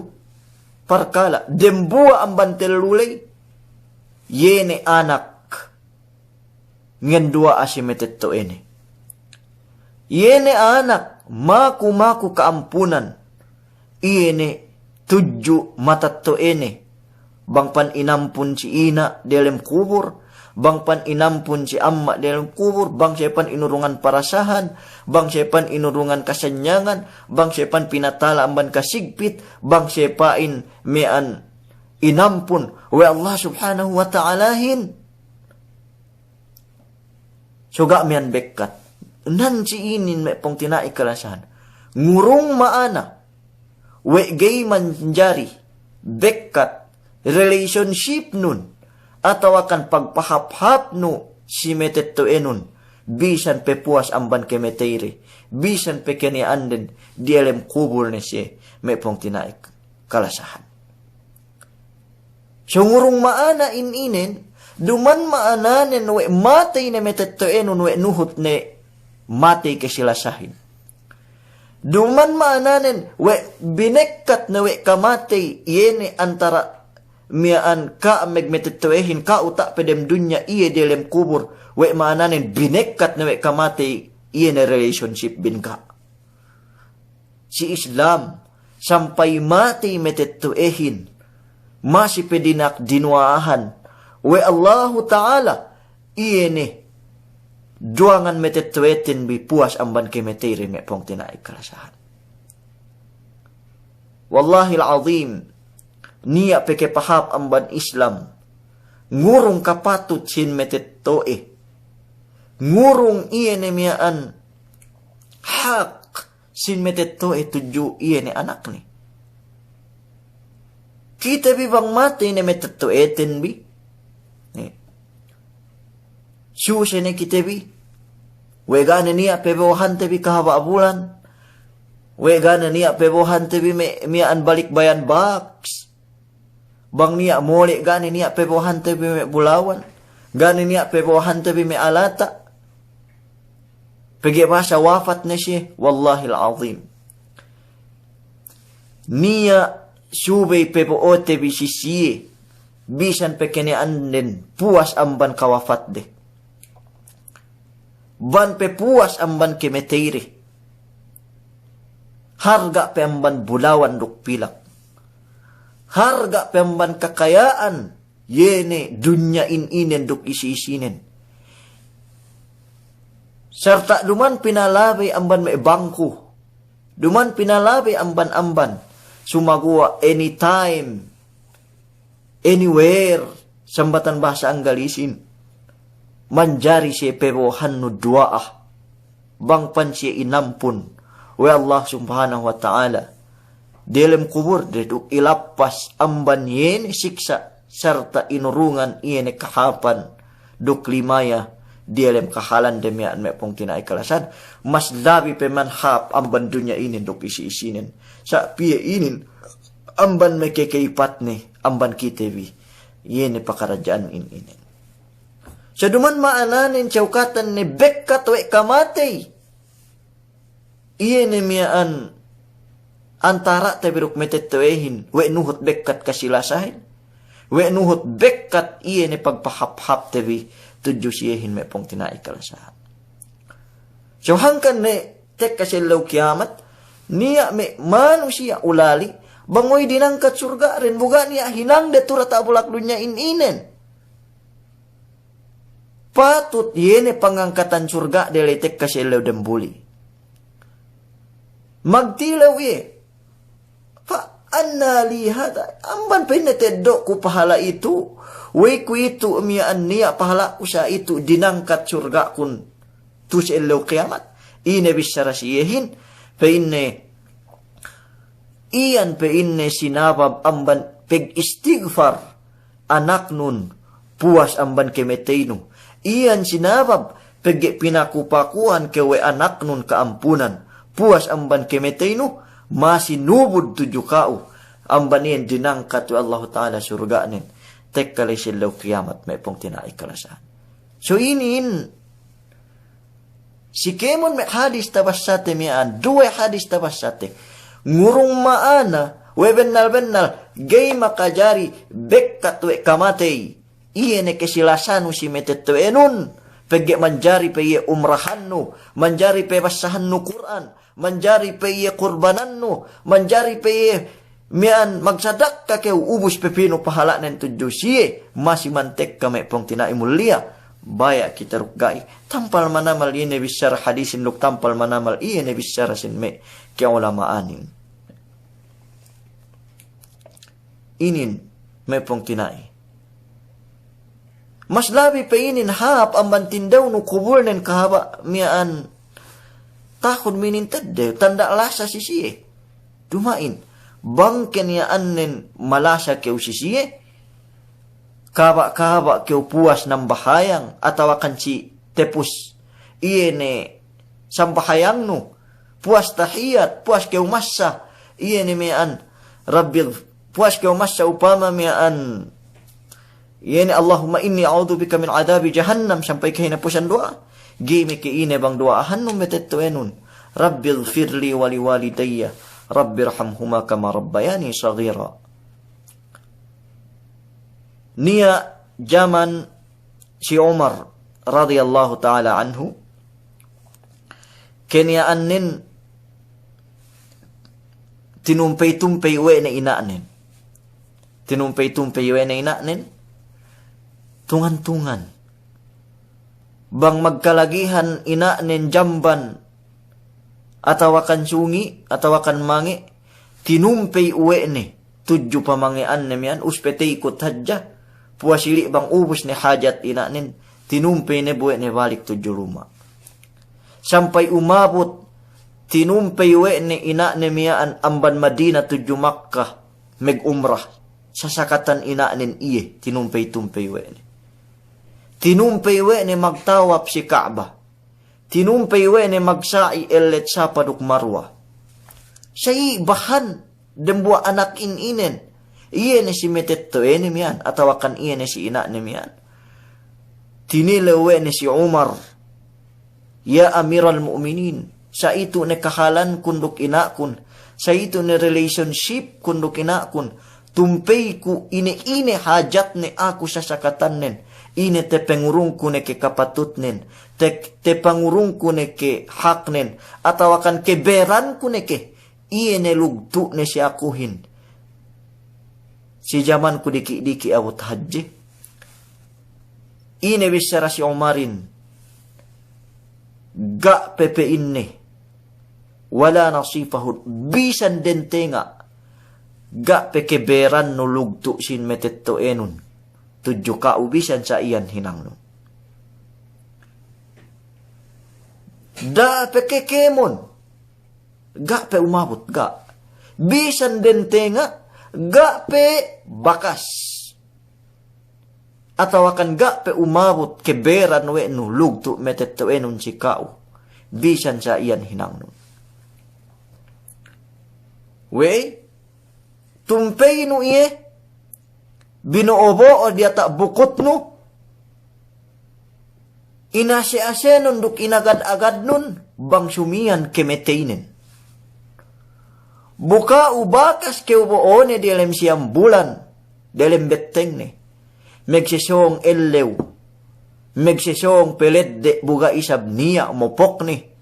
parkala', dembuwa' amban tellu ley, iye ne anak ngenduwa'a si matetto'ene. Iye ne anak maku-maku ka'ampunan, iye ne tudju matetto'ene. Bang pan inampun si ina' delem kubul, bang pan inampun si amma' delem kubul, bang siye pan inurungan parasahan, bang siye pan inurungan kasanyangan, bang siye pan pinatala' amban kasigpit, bang siye pa'in miya'an inampun we' Allah Subhanahu wa Ta'alahin. So ga' miya'an bekkat. Nan si inin me' pungtina'i kalasahan. Ngurung ma'ana we' ga'i manjari bekkat relationshipnun atawakan pagpahāp-hāpnu si matetto'enun, bisan pe puwas amban kamateyde, bisan pe keniya'anden diyalem kubul ne siye, me' pungtina'i kalasahan. So ngurung ma'ana ininen, duma'in ma'ananen we' matey ne matetto'enun we' nuhut ne matey kasilasahin. Duma'in ma'ananen we' binekkat ne we' kamatey iye ne antara' miya'an ka' magmatetto'ehin, ka'u ta' pe dem dunya iye diyalem kubul, we' ma'ananen binekkat ne we' kamatey iye ne relationshipbin ka'. Si Islam, sampay matey matetto'ehin, masi pe dina'ak dinuwa'ahan we' Allahu Ta'ala, iye ne duwangan matetto'eten bi puwas amban kamateyde, me' pungtina'i kalasahan. Wallahil azim, niya' pe kapahāp amban Islam, ngurung kapatut sin matetto'e, ngurung iye ne miya'an hak sin matetto'e tudju iye ne anakne. Kite bi bang matey ne matetto'eten bi, ne, suse ne kite bi. We' ga' ne niya' pebo'ohante bi kahaba' bulan, we' ga' ne niya' pebo'ohante bi me', miya'an balikbayan baks. Bang niya' mole' ga' ne niya' pebo'ohante bi me' bulawan, ga' ne niya' pebo'ohante bi me' alata'. Pegge' bahasa wafat ne siye, wallahil azim, niya' subey pebo'ote bi si siye, bisan pe keniya'anden puwas amban kawafatde. Bang pe puwas amban kamateyde. Harga' pe amban bulawan duk pilak. Harga' pe amban kakaya'an, iye ne dunya in inen duk isi-isinen. Sarta' duma'in pinalabey amban me' bangku. Duma'in pinalabey amban-amban. Sumaguwa' anytime, anywhere, sambatan bahasa Anggalisin. Manjari siye pebo'ohannu duwa'a. Bang pan siye inampun we' Allah Subhanahu wa Ta'ala diyalem kubulde duk ilappas amban iye ne siksa' sarta' inurungan iye ne kahāpan duk limaya diyalem kahalande miya'an, me' pungtina'i kalasahan, mas labi pe man hāp amban dunya inin duk isi-isinen. Sa' piye inin amban me' kakaipatne amban kite bi, iye ne pakaradja'an in inin. Sa' duma'in ma'ananen, sawkatan ne bekkat we' kamatey. Iye ne miya'an antara'te bi duk matetto'ehin, we' nuhut bekkat kasilasahin, we' nuhut bekkat iye ne pagpahāp-hāpte bi tudju siyehin, me' pungtina'i kalasahan. So hangkan ne tekka si ellew kiyamat, niya' me' manusiya' ulali', bang we' dinangkat surga'den, bu ga' niya' hinangde tu'u diyata' bulak dunya in inen. Patut iye ne pangangkatan surga'de la'i tekka si ellew dembuli. Magtilew iye. Pa-, anna li hadha, amban pa'inne teddo'ku pahala' itu, we'ey ku itu miya'an niya' pahala'ku sa itu dinangkat surga'kun tu'u si ellew kiyamat. Ine bissara si iyehin, pa'inne, iyan pa'inne sinabab amban pag-istigfar anaknun puwas amban kemeteynu. Iyan sinabab pegge' pinaku-pakuhan kew we' anaknun ka'ampunan puwas amban kemeteynu, masi nubud tudju ka'u amban iyan dinangkat we' Allahu Ta'ala surga'nen tekka la'i si ellew kiyamat me' pungtina'i kalasahan. So inin, si kēmon me' hadis tabassate miya'an, duwe hadis tabassate. Ngurung ma'ana, we' bennal-bennal, ga'i makajari bekkat we' kamatey. Iye ne kasilasanu si matetto'enun, pegge' manjari pe iye umrahannu, manjari pe bassahannu Kur'an, manjari pe iye kurbanannu, manjari pe iye miya'an magsadakka kew ubus pe pinu pahala'nen tudju siye, masi mantekka me' pungtina'i mulliya. Baya' kite duk ga'i. Tampal manamal iye ne bissara hadisin duk tampal manamal iye ne bissara sin me' ka'ulama'anin. Inin me' pungtina'i. Mas labi pe inin hāp amban tindewnu kubulnen kahaba' miya'an tahun minin tedde, tanda' lasa si siye. Duma'in, bang ke niya'annen malasa kew si siye, kahaba'-kahaba' kew puwas nambahayang, atawakan si tepus iye ne sambahayangnu, puwas tahiyat, puwas kew massa iye ne miya'an, Rabbi, puwas kew massa upama miya'an, iye ne, Allahumma inni a'udhu bika min adhabi jahannam, sampay kahinapusan duwa'a. Ga'i me' ke ine bang duwa'ahannu matetto'enun, Rabbighfir li wa li walidayya, Rabbirhamhuma kama rabbayani saghira. Niya' jaman si Umar radiyallahu ta'ala anhu, keniya'annen tinumpey-tumpey we' ne ina'nen. Tinumpey-tumpey we' ne ina'nen, tungan-tungan. Bang magkalagihan ina'nen jamban, atawakan sungi', atawakan mange', tinumpey we' ne tudju pamange'anne miya'an, ubus pe teykut hadja, puwas ili' bang ubus ne hajat ina'nen, tinumpey ne bu we' ne balik tudju luma'. Sampay umabut, tinumpey we' ne ina'ne miya'an amban Madina tudju Makka, mag'umrah. Sasakatan ina'nen iye, tinumpey-tumpey we' ne. Tinumpey we' ne magtawap si Ka'bah. Tinumpey we' ne magsa'i ellet Safa duk Marwa. Sa'i bahan dembuwa' anak in inen. Iye ne si matetto'ene miya'an, atawakan iye ne si ina'ne miya'an. Tinilew we' ne si Umar, "Ya Amiral Mu'minin, sa'itu' ne kahalankun duk ina'kun, sa'itu' ne relationshipkun duk ina'kun, tumpeyku ine-ine hajatne aku sasakatannen, ine tapangurungku ne ke kapatutnen, te-, tapangurungku ne ke haknen, atawakan kaberanku ne ke, iye ne lugtu'ne si akuhin si jamanku diki'-diki' abut hadje." Ine bissara si Umarin, "Ga' pe," pa'inne, "wala nasifahu, bisan dentenga', ga' pe kaberannu lugtu' sin matetto'enun tudju ka'u bisan sa iyan hinangnun. Da'a pe ke kēmon, ga' pe umabut, ga'. Bisan dentenga', ga' pe bakas. Atawakan ga' pe umabut kaberan we' nu lugtu' matetto'enun si ka'u bisan sa iyan hinangnun." We'ey? Tumpeynu iye, bino'o-bo'o diyata' bukutnu, inase-asenun duk inagad-agadnun bang sumiyan kamateynen. Bu ka'u bakas kew bo'one diyalem siyam bulan, diyalem bettengne. Magsesōng ellew, magsesōng peledde' bu ga' isab niya' mopokne.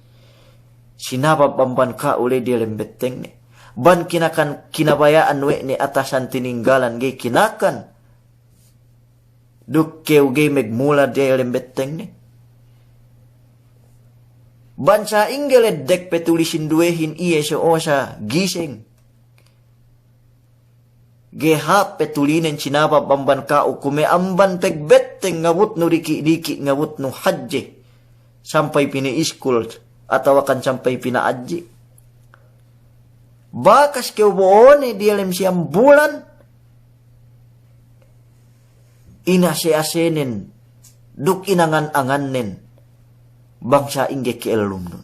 Sinabab amban ka'u le diyalem bettengne. Bang kinakan kinabaya'an we' ne atasan tininggalan ga'i kinakan. Duk kew ga'i magmula diyalem bettengne. Bang sa'ingge leddek pe tuli sinduwehin iye so'o sa giseng. Ga'i hāp pe tulinen sinabab amban ka'u kuwe' amban pegbetteng ngabutnu diki'-diki' ngabutnu hadje. Sampay pinaiskul atawakan sampay pina'adji'. Bakas kew bo'one diyalem siyam bulan, inase-asenen, duk inangan-angannen, bang sa'ingge ke'ellumnun.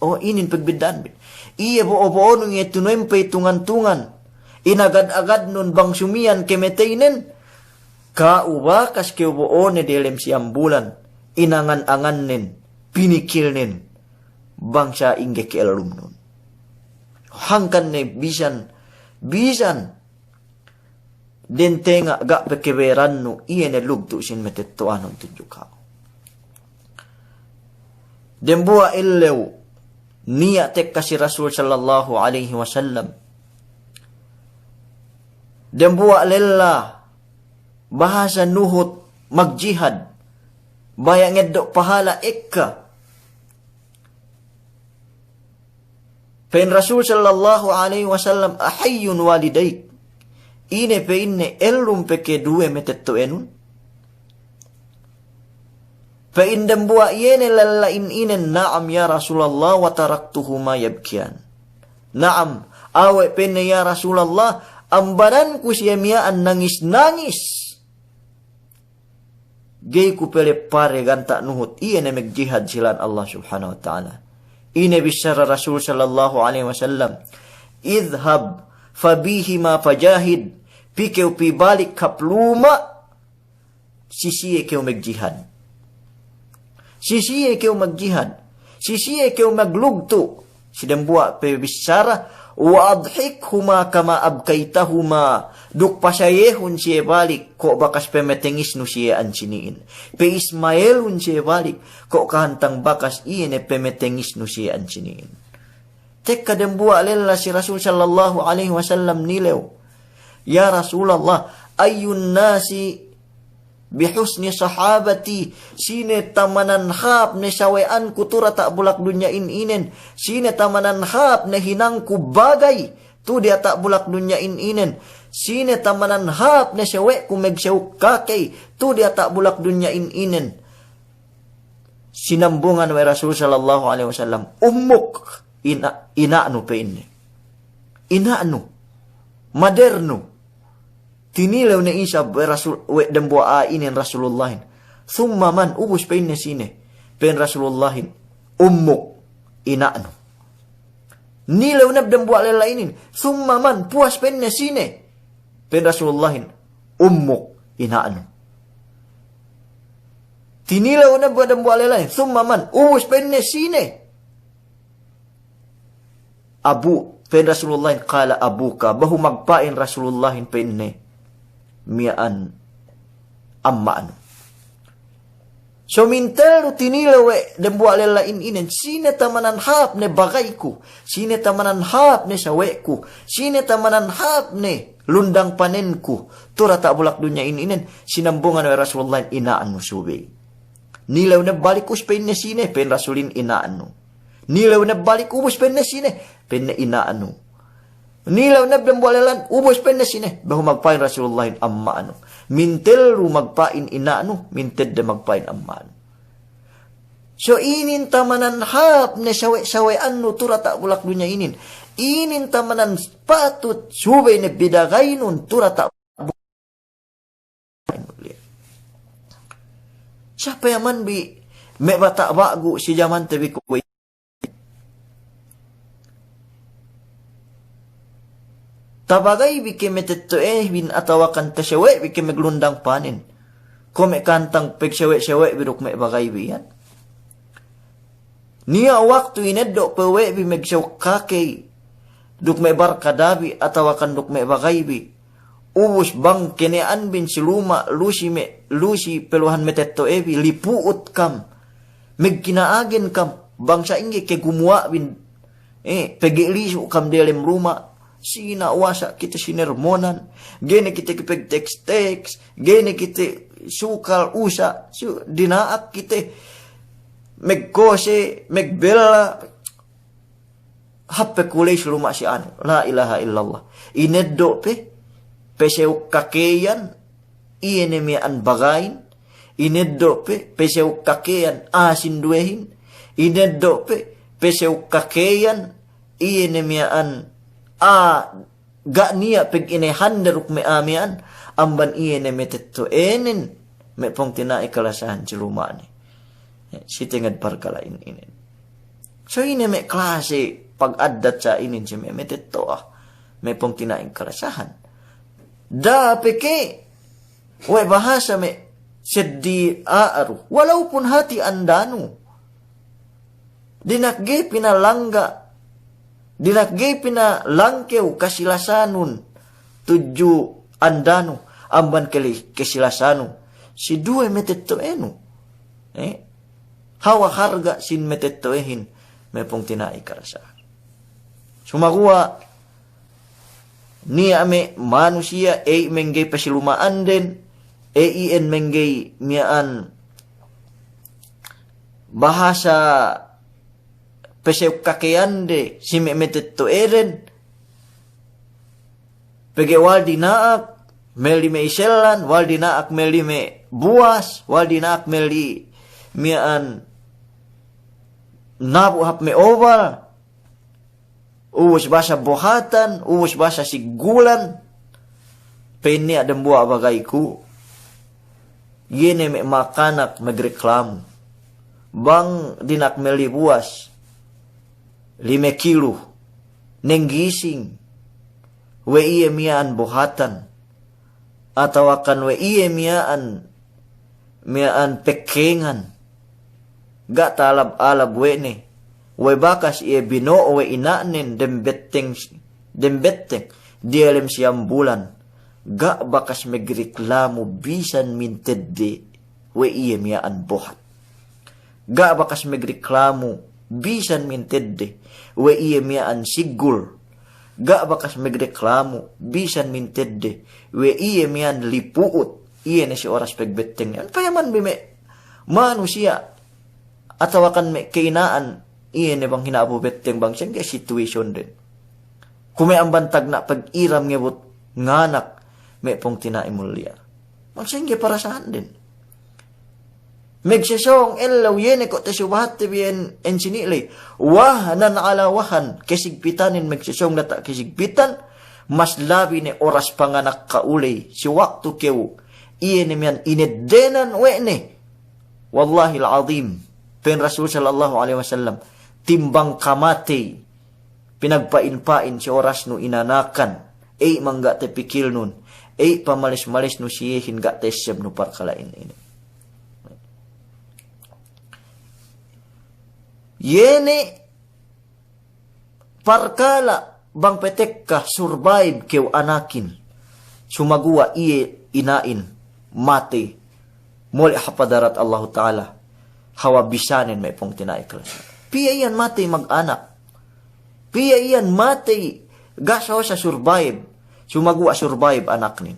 O, inin pegbidda'anbin. Iye bo'o-bo'onun iye tunuwempey tungan-tungan, inagad-agadnun bang sumiyan kemeteynen, ka'u bakas kew bo'one diyalem siyam bulan, inangan-angannen, pinikilnen, bang sa'ingge ke'ellumnun. Hangkan ne bisan, bisan, dentenga' ga' pe keberannu, iye ne lugtu' sin matetto'anun tudju ka'u. Dembuwa' ellew niya' tekka si Rasul sallallahu alaihi wasallam. Dembuwa' lella bahasa nuhut magjihad, baya' ngeddo' pahala ekka. Pa'in Rasul sallallahu alaihi wasallam, "Ahayyun walidayk?" Ine pa'inne, ellum pe ke duwe matetto'enun? Pa'in dembuwa' iye ne lella in inen, "Na'am ya Rasulallah, wa taraktuhuma yabkiyan." Na'am, awe' pa'inne ya Rasulallah, ambananku siye miya'an nangis-nangis. Ga'i ku pe leppare ganta' nuhut, iye ne magjihad si lān Allah Subhanahu wa Ta'ala. Ine bissara Rasul sallallahu alaihi wasallam, "Idhhab fabihima fajahid," pī kew pī balik hap luma', si siye kew magjihad. Si siye kew magjihad. Si siye kew maglugtu'. Si dembuwa' pe bissara, "Wa adhikhuma kama abkaytahuma." Duk pasayehun siye balik, ko' bakas pemetengisnu siye ansini'in. Pe-ismayelun siye balik, ko' kahantang bakas iye ne pemetengisnu siye ansini'in. Tekka dembuwa' lella si Rasul sallallahu alaihi wasallam nilew, "Ya Rasulallah, ayyun nasi bihusni sahabati?" Sine tamanan hāp ne sawe'anku tu diyata' bulak dunya in inen? Sine tamanan hāp ne hinangku bagay tu diyata' bulak dunya in inen? Sine tamanan hāp ne sawe'ku magsew kakey tu diyata' bulak dunya in inen? Sinambungan we' Rasul sallallahu alaihi wasallam, "Ummuk," ina', ina'nu pa'inne. Ina'nu. Madernu. Tinilew ne isab we' Rasul, we' dembuwa' a'a inin Rasulullahin. "Thumma man?" Ubus pa'inne sine? Pa'in Rasulullahin, "Ummuk," ina'nu. Nilew ne dembuwa' lella inin. "Thumma man?" Puwas pa'inne sine? Pa'in Rasulullahin, "Ummuk," ina'nu. Tinilew ne dembuwa' lella inin. "Thumma man?" Ubus pa'inne sine? "Abu," pa'in Rasulullahin, "qala abuka." Behu magpa'in Rasulullahin pa'inne, "Miya'an amma'nu." So mintellu tinilew we' dembuwa' lella in inen, sine tamanan hāp ne bagayku, sine tamanan hāp ne sawe'ku, sine tamanan hāp ne lundang panenku tu diyata' bulak dunya in inen? Sinambungan we' Rasulullahin, "Ina'nu subey." Nilew ne balik, ubus pa'inne sine? Pa'in Rasulin, "Ina'nu." Nilew ne balik, ubus pa'inne sine? Pa'inne, "Ina'nu." Nilew ne dembuwa' lellan, ubus pa'inne sine? Behu magpa'in Rasulullahin, "Amma'nu." Mintellu magpa'in ina'nu, mintedde magpa'in amma'nu. So inin tamanan hāp ne sawe'-sawe'annu tu diyata' bulak dunya inin. Inin tamanan patut subey ne bidagaynun tu diyata' Siye pe yaman bi me' bata' ba'gu si jamante bi kuwe'. Tabagay bi ke matetto'ebin atawakan tasewe' bi ke maglundang panen. Ko' me' kantang pegsewe'-sewe' bi duk me' bagay bi iyan. Niya' waktu ineddo' pe we' bi megsew kakey, duk me' barkada bi, atawakan duk me' bagay bi. Ubus bang keniya'anbin si luma', lusi me', lusi peluhan matetto'ebi, lipu'ut kam. Megkina'agen kam, bang sa'ingge kegumuwa'bin. Eh, pegge' lisu' kam delem luma'. Sina' wasa' kite sinermonan, ga'i ne kite pegteks-teks, ga'i ne kite sukal usa', su-, dina'ak kite megkose, megbella, hap pe kuley si luma' si anu. La ilaha illallah. Ineddo' pe, pesewuk kakeyan, iye ne miya'an bagayin, ineddo' pe pesewuk kakeyan a'a sinduwehin, ineddo' pe pesewuk kakeyan, iye ne miya'an a'a ga' niya' pegge' inehande duk me' a'a miya'an, amban iye ne metetto'enen, me' pungtina'i kalasahan si luma'ne. Si tenged parkala'in inin. So ine me' klase pag'addat sa inin si me' metetto'a, me' pungtina'i kalasahan. Da'a pe ke we' bahasa me' seddi a'a du, walaupun hati andanu. Dina'ak ga'i pinalangga', dina'ak ga'i pinalangkew kasilasanun tudju andanu, amban keli-, kasilasanu si duwe metetto'enu. Eh? Hawal harga' sin metetto'ehin, me' pungtina'i kalasahan. Sumaguwa' niya' me' manusiya', ey, mengga'i pasiluma'anden, ey, iyan mengga'i miya'an bahasa pesewuk kakeyande si me' metetto'eden, pegge' wal dina'ak melli me' isellan, wal dina'ak melli me' buwas, wal dina'ak melli miya'an nabu' hap me' obal, ubus basa bohatan, ubus basa siggulan. Pa'in niya' dembuwa' bagayku, iye ne me' makanak magreklamu. Bang dina'ak melli buwas lime kilu, nenggising we' iye miya'an bohatan, atawakan we' iye miya'an, miya'an pekkengan, ga' ta'alab-alab we' ne, we' bakas iye bino'o we' ina'nen dem betteng, dem betteng diyalem siyam bulan, ga' bakas magreklamu bisan mintedde we' iye miya'an bohat. Ga' bakas magreklamu bisan mintedde we' iye miya'an siggul. Ga' bakas magreklamu bisan mintedde we' iye miya'an lipu'ut. Iye ne si oras pegbetteng iyan. Payaman bi me' manusiya' atawakan me' ka'ina'an, iye ne bang hina'apu betteng bang sengge situation den. Kume' amban tagna' peg'iram ngebut nganak, me' pungtina'i mulliya'. Bang sengge parasahan den. Megsesōng ellew, iye ne ko' tesubahatte bi en, en sini'ley. Wahnan ala wahn, kesigpitanin megsesōng diyata' kesigpitan, mas labi ne oras panganak ka'u ley, si waktu kew, iye ne miya'an ineddenan we' ne. Wallahil azim, pa'in Rasul sallallahu alaihi wasallam, timbang kamatey pinagpa'in-pa'in si orasnu inanakan, ey mangga' tepikilnun, ey pamales-malesnu si iyehin ga' ta'essebnu parkala'in inin. Iye ne parkala' bang petekka survive kew anakin, sumaguwa' iye ina'in matey, mole' hap hadarat Allahu Ta'ala, hawal bisanen me' pungtina'i kalasahan. Piye iyan matey maganak? Piye iyan matey ga' sōsa survive, sumaguwa' survive anaknin?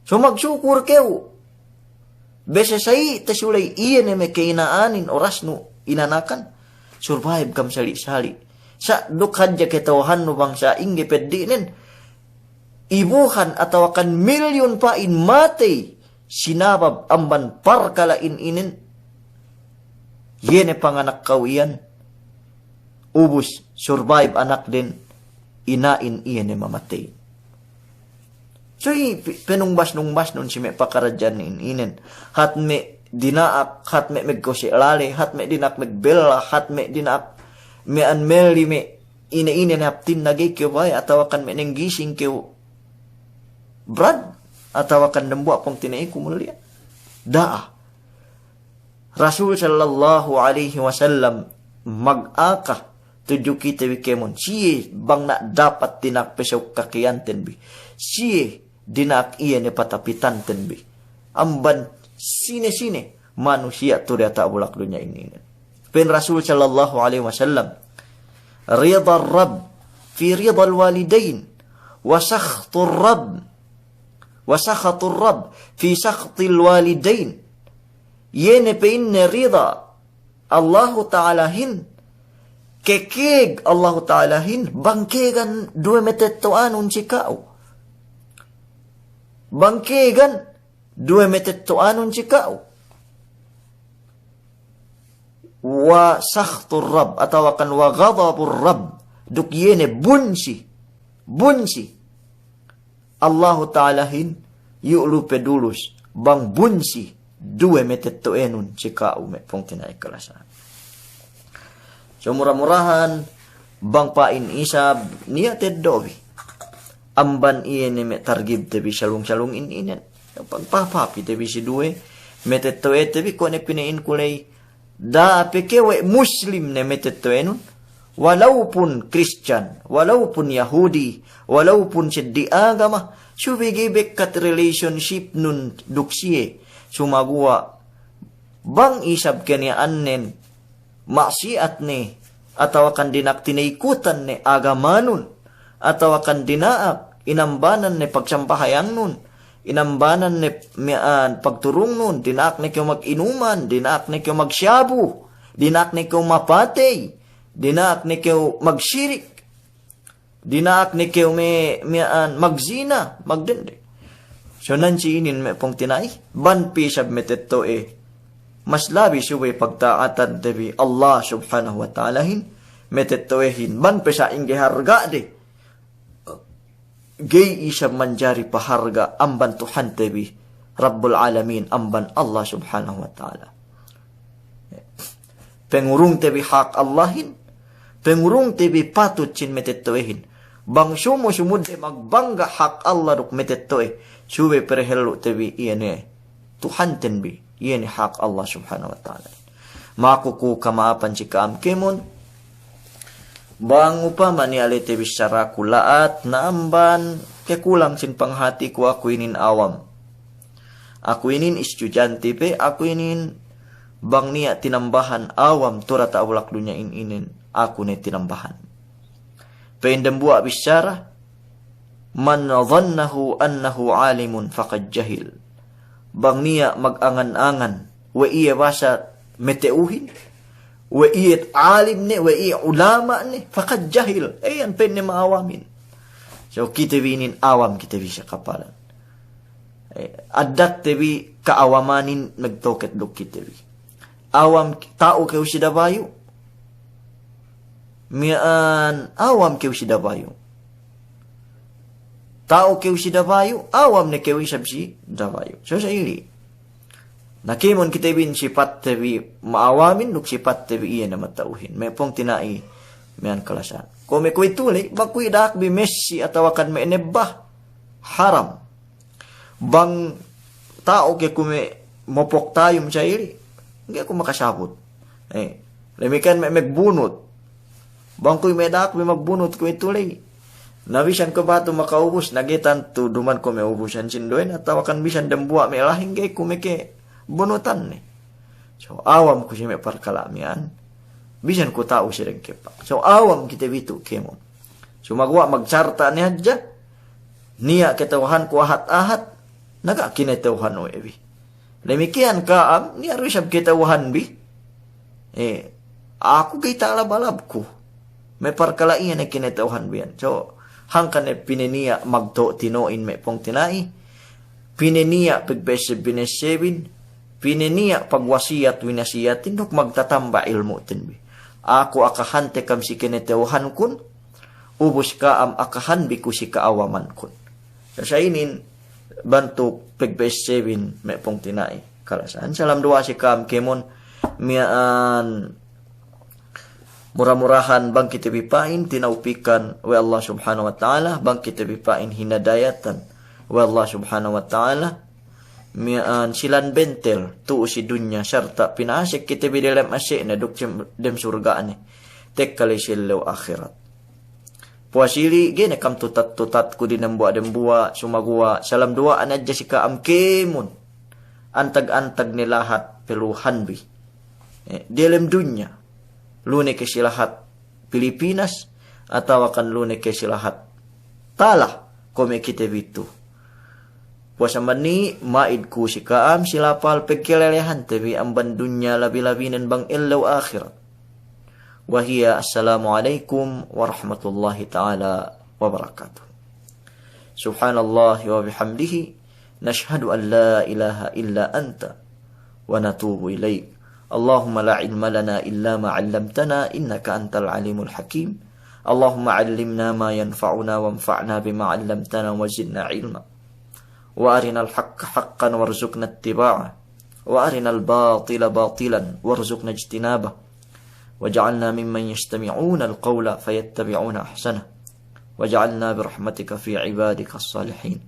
So magsukur kew. Bese sa'i te suley iye ne me' ka'ina'anin orasnu inanakan, survive kam sali'-sali'. Sa' duk hadja kata'uhannu bang sa'ingge peddi'nen, ibuhan atawakan milyun pa'in matey sinabab amban parkala'in inin. Iye ne panganak ka'u iyan, ubus survive anakden, ina'in iye ne mamatey. So i pe-, penungbas-nungbasnun si me' pakaradja'an inin. Hat me' dina'ak, hat me' megkose' lale, hat me' dina'ak megbella, hat me' dina'ak miya'an melli me' ine-ine ne hap tinna ga'i kew baye', atawakan me' nenggising kew brad, atawakan dembuwa' pungtina'iku mulliya'. Da'a. Rasul sallallahu alaihi wasallam magaka tudju kite bi kēmon. Siye bang na' dapat dina'ak pesok kakiyanten bi. Siye dina'ak iye ne patapitanten bi. Amban sine-sine manusiya' tu diyata' bulak dunya inin. Pa'in Rasul sallallahu alaihi wasallam, "Ridar Rabb fi ridal walidain, wa sakhtur Rabb, wa sakhatur Rabb fi sakhtil walidain." Iye ne pa'inne rida Allahu Ta'alahin, kekeg Allahu Ta'alahin, bang kegan duwe metetto'anun si ka'u. Bang kegan duwe metetto'anun si ka'u. Wa sakhtur Rabb, atawakan wa ghadabur Rabb, duk iye ne bunsi, bunsi Allahu Ta'alahin, iyu' lu pe dulus, bang bunsi duwe metetto'enun si ka'u, me' pungtina'i kalasahan. So mura-murahan, bang pa'in isab niya' teddo'bi. Amban iye ne me' targibte bi salung-salung in inen. Pagpapapi te bi si duwe metetto'ete bi, kuwe' ne pina'inku ley, da'a pe kew we' Muslim ne metetto'enun, walaupun Kristiyan, walaupun Yahudi, walaupun seddi agama, subey ga'i bekkat relationshipnun duk siye, sumaguwa' bang isab keniya'annen ma'siyat ne, atawakan dina'ak tinaykutan ne agamanun, atawakan dina'ak inambanan ne pagsampahayangnun, inambanan ne miya'an pagturungnun, dina'ak ne kew maginuman, dina'ak ne kew magsiyabu, dina'ak ne kew mapatey, dina'ak ne kew magsirik, dina'ak ne kew me-, miya'an magzina, magdende. So nan si inin me' pungtina'i, bang pe isab metetto'e, mas labi subey pagta'atante bi Allah Subhanahu wa Ta'alahin, metetto'ehin, bang pe sa'ingge harga'de, ga'i isab manjari paharga' amban Tuhante bi, Rabbul Alamin, amban Allah Subhanahu wa Ta'ala. Pengurungte bi hak Allahin, pengurungte bi patut sin metetto'ehin. Bang sumu-sumudde magbangga' hak Allah duk metetto'e, subey perehellu'te bi iye ne Tuhanten bi, iye ne hak Allah Subhanahu wa Ta'ala. Maku ku kama'apan si ka'am kēmon, bang upama niya' ley te bissaraku la'at na amban kekulang sin panghatiku, aku inin awam. Aku inin istudyanti pe, aku inin bang niya' tinambahan awam tu diyata' bulak dunya in inin, aku ne tinambahan. Pa'in dembuwa' bissara, "Man dhannahu annahu alimun faqad jahil." Bang niya' magangan-angan we' iye basa mete'uhin, we' iye alim ne, we' iye ulama' ne, faqad jahil. Eh, iyan pa'inne ma'awamin. So, kite bi inin awam kite bi sakapalan. Eh, addatte bi ka'awamanin magtoket duk kite bi. Awam, ta'u kew si dabayu'. Miya'an awam kew si dabayu'. Ta'u kew si dabayu', awam ne kew isab si dabayu'. So sa ili'. Na kēmon kite bin sipatte bi ma'awamin, duk sipatte bi iye ne mata'uhin. Me' pungtina'i miya'an kalasahan. Kuwe' me' kuwe'itu ley, bang kuwe' da'ak bi Messi atawakan me' nebba, haram. Bang ta'u ke kuwe' me' mopok tayum sa ili', ga'i ku makasabut. Eh, damikkiyan me' magbunut. Bang kuwe' me' da'ak bi magbunut kuwe'itu ley, na bisan ku batu makaubus, na ga'i tantu duma'in ku me' ubusan sinduwehin, atawakan bisan dembuwa' me' lahing ga'i ku meke bunutan ne. So, awam ku si me' parkala' miya'an. Bisan ku ta'u si dengkepa'. So, awam kite bi tu' kēmon. Sumaguwa' magsarta' ne hadja, niya' kata'uhanku ahat-ahat, na ga' kinata'uhan we' bi. Damikkiyan ka'am, niya' du isab kata'uhanbi. Eh, aku ga'i ta'alab-alabku. Me' parkala' iyan ne kinata'uhanbi iyan. So, hangkan ne pinaniya' magto' tino'in me' pungtina'i, pinaniya' pagpa'esseb-pina'essebin, pinaniya' pagwasiyat-winasiyatin, duk magtatamba ilmu'ten bi. Aku akahante kam si kinata'uhankun, ubus ka'am akahanbi ku si ka'awamankun. Sa' inin bantuk pagpa'essebin me' pungtina'i kalasahan. Salam duwa'a si ka'am kēmon miya'an. Mura-murahan bang kite bi pa'in tinawpikan we' Allah Subhanahu wa Ta'ala, bang kite bi pa'in hinadayatan we' Allah Subhanahu wa Ta'ala, miya'an silan bentel tu'u si dunya sarta' pina'asek kite bi delem asekne duk dem surga'ne tekka ley si ellew ahirat. Puwas ili', ga'i ne kam tutat-tutatku dinambuwa'-dambuwa', sumaguwa' salam duwa'an hadja si ka'am kēmon. Antag-antag ne lahat peluhanbi, eh, delem dunya. Lu ne ke si lahat Pilipinas, atawakan lu ne ke si lahat tala, kuwe' me' kite bi tu'. Puwas amban iye, ma'id ku si ka'am si lapal pagkalelehante bi amban dunya labi-labinen bang ellew ahirat. وهي السلام عليكم ورحمة الله تعالى وبركاته. سبحان الله وبحمده، نشهد أن لا إله إلا أنت، ونتوب إليك. اللهم لا علم لنا إلا ما علمتنا، إنك أنت العليم الحكيم. اللهم علمنا ما ينفعنا، وانفعنا بما علمتنا، وزدنا علما. وأرنا الحق حقا وارزقنا اتباعه، وأرنا الباطل باطلا وارزقنا اجتنابه، واجعلنا ممن يستمعون القول فيتبعون أحسنه، واجعلنا برحمتك في عبادك الصالحين.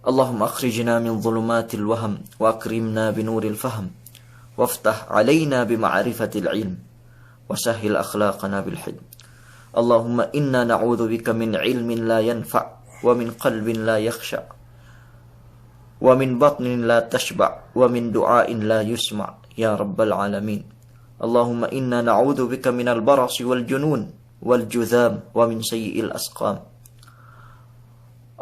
اللهم أخرجنا من ظلمات الوهم، وأكرمنا بنور الفهم، وافتح علينا بمعرفة العلم، وسهل أخلاقنا بالحلم. اللهم إنا نعوذ بك من علم لا ينفع، ومن قلب لا يخشع، ومن بطن لا تشبع، ومن دعاء لا يسمع، يا رب العالمين. اللهم إنا نعوذ بك من البرص والجنون والجذام ومن سيء الأسقام.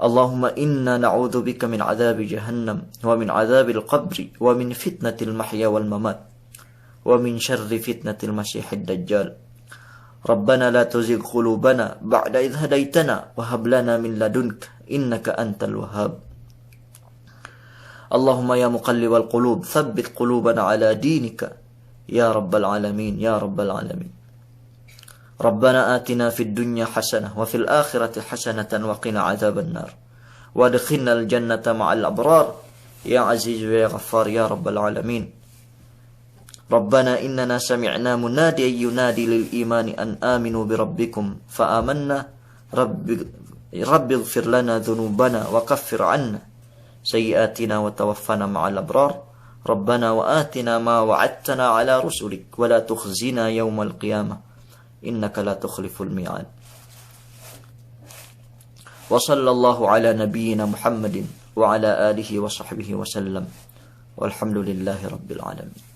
اللهم إنا نعوذ بك من عذاب جهنم ومن عذاب القبر ومن فتنة المحيا والممات ومن شر فتنة المسيح الدجال. ربنا لا تزغ قلوبنا بعد إذ هديتنا وهب لنا من لدنك إنك أنت الوهاب. اللهم يا مقلب القلوب ثبت قلوبنا على دينك يا رب العالمين، يا رب العالمين. ربنا آتنا في الدنيا حسنة وفي الآخرة حسنة وقنا عذاب النار. وأدخلنا الجنة مع الأبرار يا عزيز يا غفار يا رب العالمين. ربنا إننا سمعنا مناديا ينادي للإيمان أن آمنوا بربكم فآمنا. رب، رب اغفر لنا ذنوبنا وكفر عنا سيئاتنا وتوفنا مع الأبرار. ربنا وآتنا ما وعدتنا على رسلك ولا تخزنا يوم القيامة إنك لا تخلف الميعاد. وصلى الله على نبينا محمد وعلى آله وصحبه وسلم. والحمد لله رب العالمين.